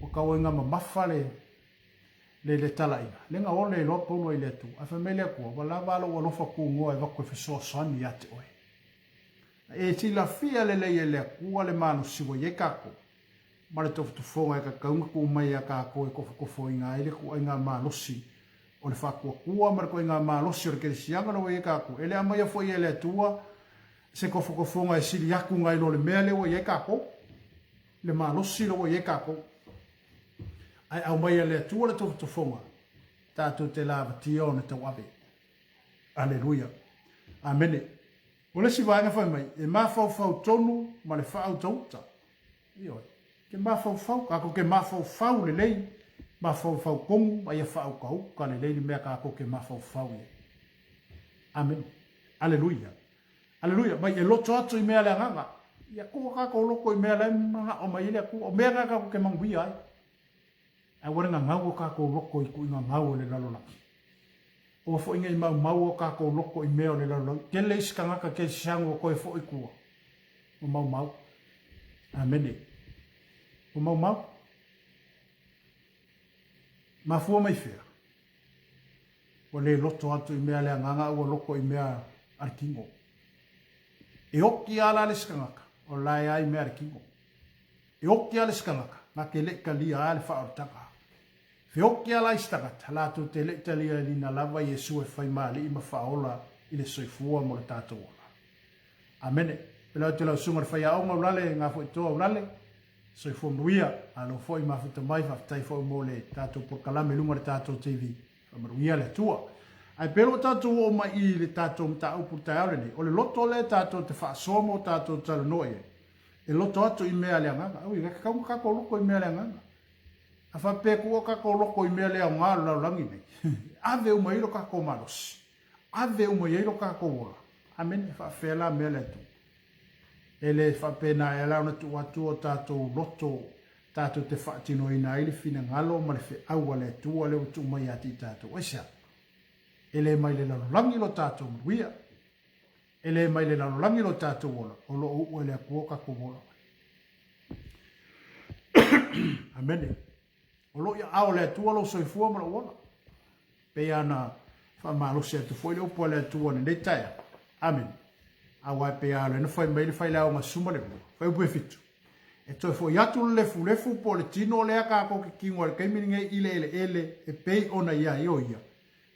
Ua tau ai mamafa le, le, le talaiga. Le na ole loa Paulo i le Atua. Ae fai mai le Atua, ua lava lou alofa tunoa e avatu e fesoasoani ia te oe. E silafia lelei e le Atua le malosi ua i ai tatou, ma le tofotofoga e tatau ona tuu mai ia tatou e tofotofoina ai le ituaiga malosi o le faatuatua ma le ituaiga malosi o le kerisiano lea ua i ai tatou. E le aumaia foi e le Atua se tofotofoga e sili atu nai lo le mea lea ua i ai tatou. le malosi lea ua i ai tatou. Ae aumai e le Atua le tofotofoga, tatou te lavatia ona tauave. Aleluia. Amene. O le isi vaega fai mai, e mafaufau tonu ma le faautauta. Ioe. Ke mafaufau, tatou ke mafaufau lelei, mafaufau tonu ma ia faautauta lelei le mea tatou ke mafaufau i ai. Amene. Aleluia. Aleluia, mai e loto atu i mea a le agaga. Ia tuu tatou loto i mea la e manao mai ai le Atua. O mea na tatou te manuia ai. Ae ua le gagau o tatou loto i tuuina gau o le lalolagi. Aua foi nei maumau o tatou loto i mea o le lalolagi. Tele isi tagata kerisiano ua toe foi i tua. Ua maumau. Amene. Ua maumau. Mafua mai fea? Ua le loto atu i mea a le agaga a ua loto i mea a le tino. E oki a la le isi tagata, o la e a i mea a le tino. E oki a le isi tagata, na te leʻi talia a le faaolataga. Feoki a la isi tagata, latou te leʻi talia lina lava Iesu e fai ma Alii ma Faaola i le soifua mo le tatou ola. Amene. Pela atu lau susuga i le faiaoga Ulale Gafoitoa Ulale, Soifua manuia, malo foi mafuta mai, faafetai foi mo le tatou polokalame i luga o le tatou TV. Faamanuia le Atua. Ae pei ua tatou oo mai i le tatou mataupu i le taeao lenei, o le loto lea tatou te faasoa ma o tatou talanoa i ai, e loto atu i mea a le agaga. Ui, e tatau ona tatou loto i mea a le agaga. A faapea e tuu o tatou loto i mea le aoga o le lalolagi nei, e ave uma i ai lo tatou malosi, ave uma i ai lo tatou ola. Amene. E faapefea la mea le Atua? E le faapena ea la ona tuu atu o tatou loto tatou te faatinoina ai le finagalo ma le feau a le Atua lea ua tuu mai ia te i tatou. Aisea? E le mai le lalolagi lo tatou manuia. E le mai le lalolagi lo tatou ola, o lo o uu e le Atua o tatou ola. Amene. O lo o i aao o le Atua lou soifua ma lou ola. Pei ona faamalosi atu foi le upu a le Atua i lenei taeao. Amene. Aua e pei lava o lea na fai mai le Failauga 12, fuaiupu e 7. E toe foi atu le lefulefu po o le tino lea tatou te tino ai i le taimi lenei i le eleele e pei ona i ai o ia,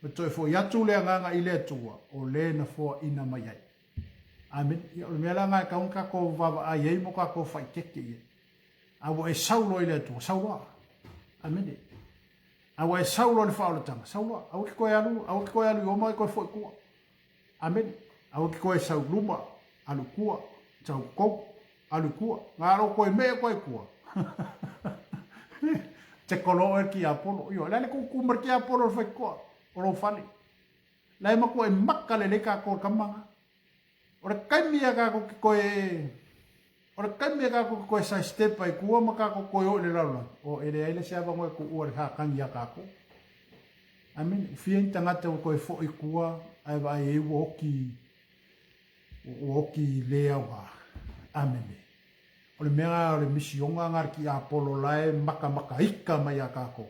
ma toe foi atu le agaga i le Atua o le na foaina mai ai. Amene. Ia, o le mea la lena e tatau ona tatou vaavaai ai ma tatou faaeteete i ai. A ua e sau loa i le Atua, sau loa. Amene. A ua e sau loa i le faaolataga, sau loa. Aua e te toe alu, aua e te toe alu i o ma e toe foi i tua. Amene. Aua e te toe sau i luma, alu i tua, sau i totonu, alu i tua. Na o lou toe mee atu lava i tua. Te kolo oe le tiapolo. Ioe, o le a le tutu ma le tiapolo o le faitotoa o lou fale. La e matuai maka lelei tatou i le tama lena. O le taimi a tatou te toe o le taimi a tatou te toe side step ai tua ma tatou toe o i le lalolagi, o e leai le isi avanoa e tuua i le Satani ia tatou. Amene. Ua fia ni tagata ua toe foi i tua ae vaai ai ua oti ua oti le aoga. Amene. O le mea lena o le misioga lena a le tiapolo la e matamataita mai ia tatou.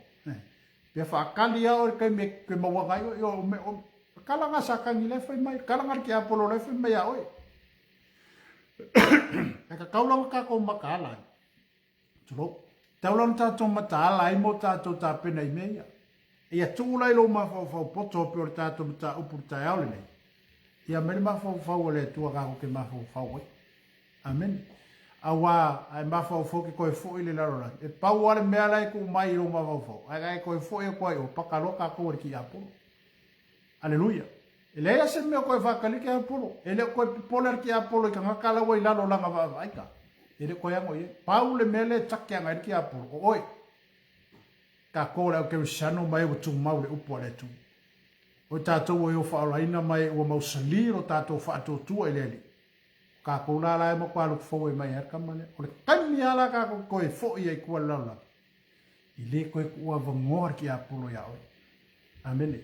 Pea faatali lava oe i le taimi e te maua ai oe, o me, o, kala nga Satani la e fai mai, kala nga le tiapolo la e fai mai ia oe. E tatau la ona tatou mataala ai. Tulou. Tatau la ona tatou mataala ai mo tatou tapena i mea ia. Ia tuu la i lou mafaufau poto pei o le tatou mataupu i le taeao lenei. Ia aumai le mafaufau o le Atua tatou te mafaufau ai. Amene. Aua a e mafaufau e te toe foi i le lalolagi, e pau lava le mea la e tuu mai i lou mafaufau, ae a e toe foi atu ai o, paka loa tatou e le tiapolo. Aleluia. E leai lava se mea o toe faatali le tiapolo. E le o toe popole le tiapolo i tagata la ua i lalo o lana vaavaaiga. E le o toe ano i ai. Pau le mea lea e take agai le tiapolo, o oe. Tatou o le au kerisiano ma e ua tumau i le upu a le Atua. O i tatou ua e faaolaina ma e ua mausali lo tatou faatuatua i le Alii. O tatou la la e matua look forward mai ai le tama lea. O le taimi lava la tatou toe foi ai i tua i le lalolagi, e le toe tuuavanoa le tiapolo ia oe. Amene.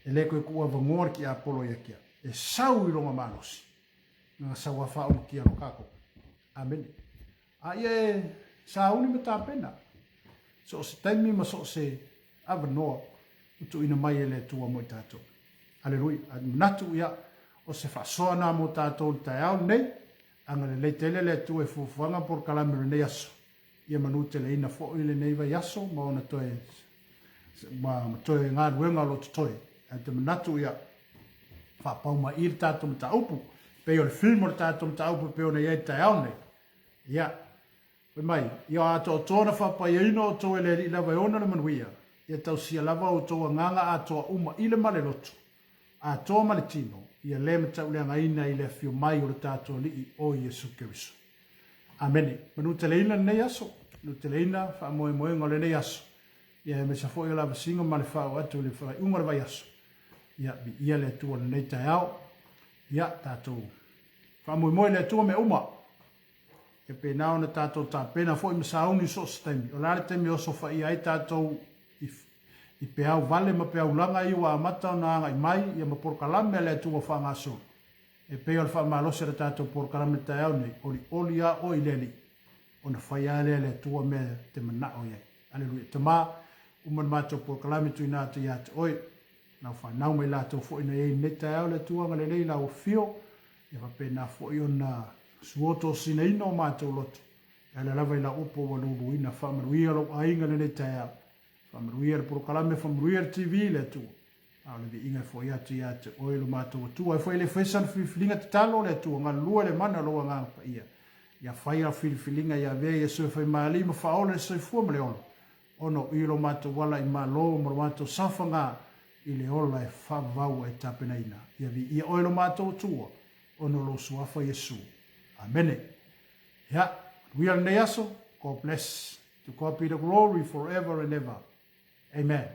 E le toe tuuavanoa le tiapolo ia te au. E sau i lona malosi, na sau lava faaulutia loa tatou. Amene. A ia e sauni ma tapena, so o se taimi ma so o se avanoa ua tuuina mai e le Atua mo i tatou. Aleluia. A manatu, ia, o se faasoa na mo tatou i le taeao lenei, agalelei tele le Atua i fuafuaga ma polokalame o lenei aso. Ia manuteleina foi lenei vaiaso ma ona toe, ma toe galuega o lo o totoe. Ae ou te manatu, ia, faapau mai i le tatou mataupu, pei o le theme o le tatou mataupu e pei ona i ai i le taeao nei. Ia, fai mai, ia atoatoa ona faapaiaina outou e le Alii lava e ona le manuia, ia tausia lava outou agaga atoa uma i le ma le loto, atoa ma le tino, ia le matauleagaina i le afio mai o le tatou Alii o Iesu Keriso. Amene. Manuteleina lenei aso, manuteleina faamoemoega o lenei aso, ia aemaise foi o lavasiga ma le faaoo atu i le faaiuga o le vaiaso. Ia, viia le Atua i lenei taeao. Ia, tatou faamoemoe i le Atua mea uma. E pēnā ona tatou tapena foi ma sauni i so o se taimi. O le a le taimi e osofaia ai tatou i, i peau vale ma peau laga ia ua amata ona agai mai ia ma polokalame a le Atua faagasolo. E pei o le faamalosi o le tatou polokalame i le taeao nei, olioli lava oe i le Alii, ona fai lava lea e le Atua mea e te manao i ai. Aleluia. Tama, uma le matou polokalame tuuina atu ia te oe, lau fanau ma i latou foi na i ai i lenei taeao, le Atua agalelei i lau afio, ia faapena foi ona suotosinaina o matou loto, e ala lava i lau upu ua luluina. Faamanuia lou aiga i lenei taeao, faamanuia le polokalame, faamanuia le TV, le Atua. A o le viiga e foi atu ia te oe lo matou Atua. E foi le faia sana filifiliga tatalo le Atua, galulue le mana o lou Agaga Paia. Ia fai lau filifiliga ia avea Iesu e fai ma Alii ma Faaola i le soifua ma le ola, ona o i lo matou ala i Malo ma lo matou saofaga i le ola e faavavau ua e tapenaina. Ia viia oe lo matou Atua, ona o lou Suafa Iesu. Amene. Ia, manuia lenei aso. God bless. To God be the glory forever and ever. Amen.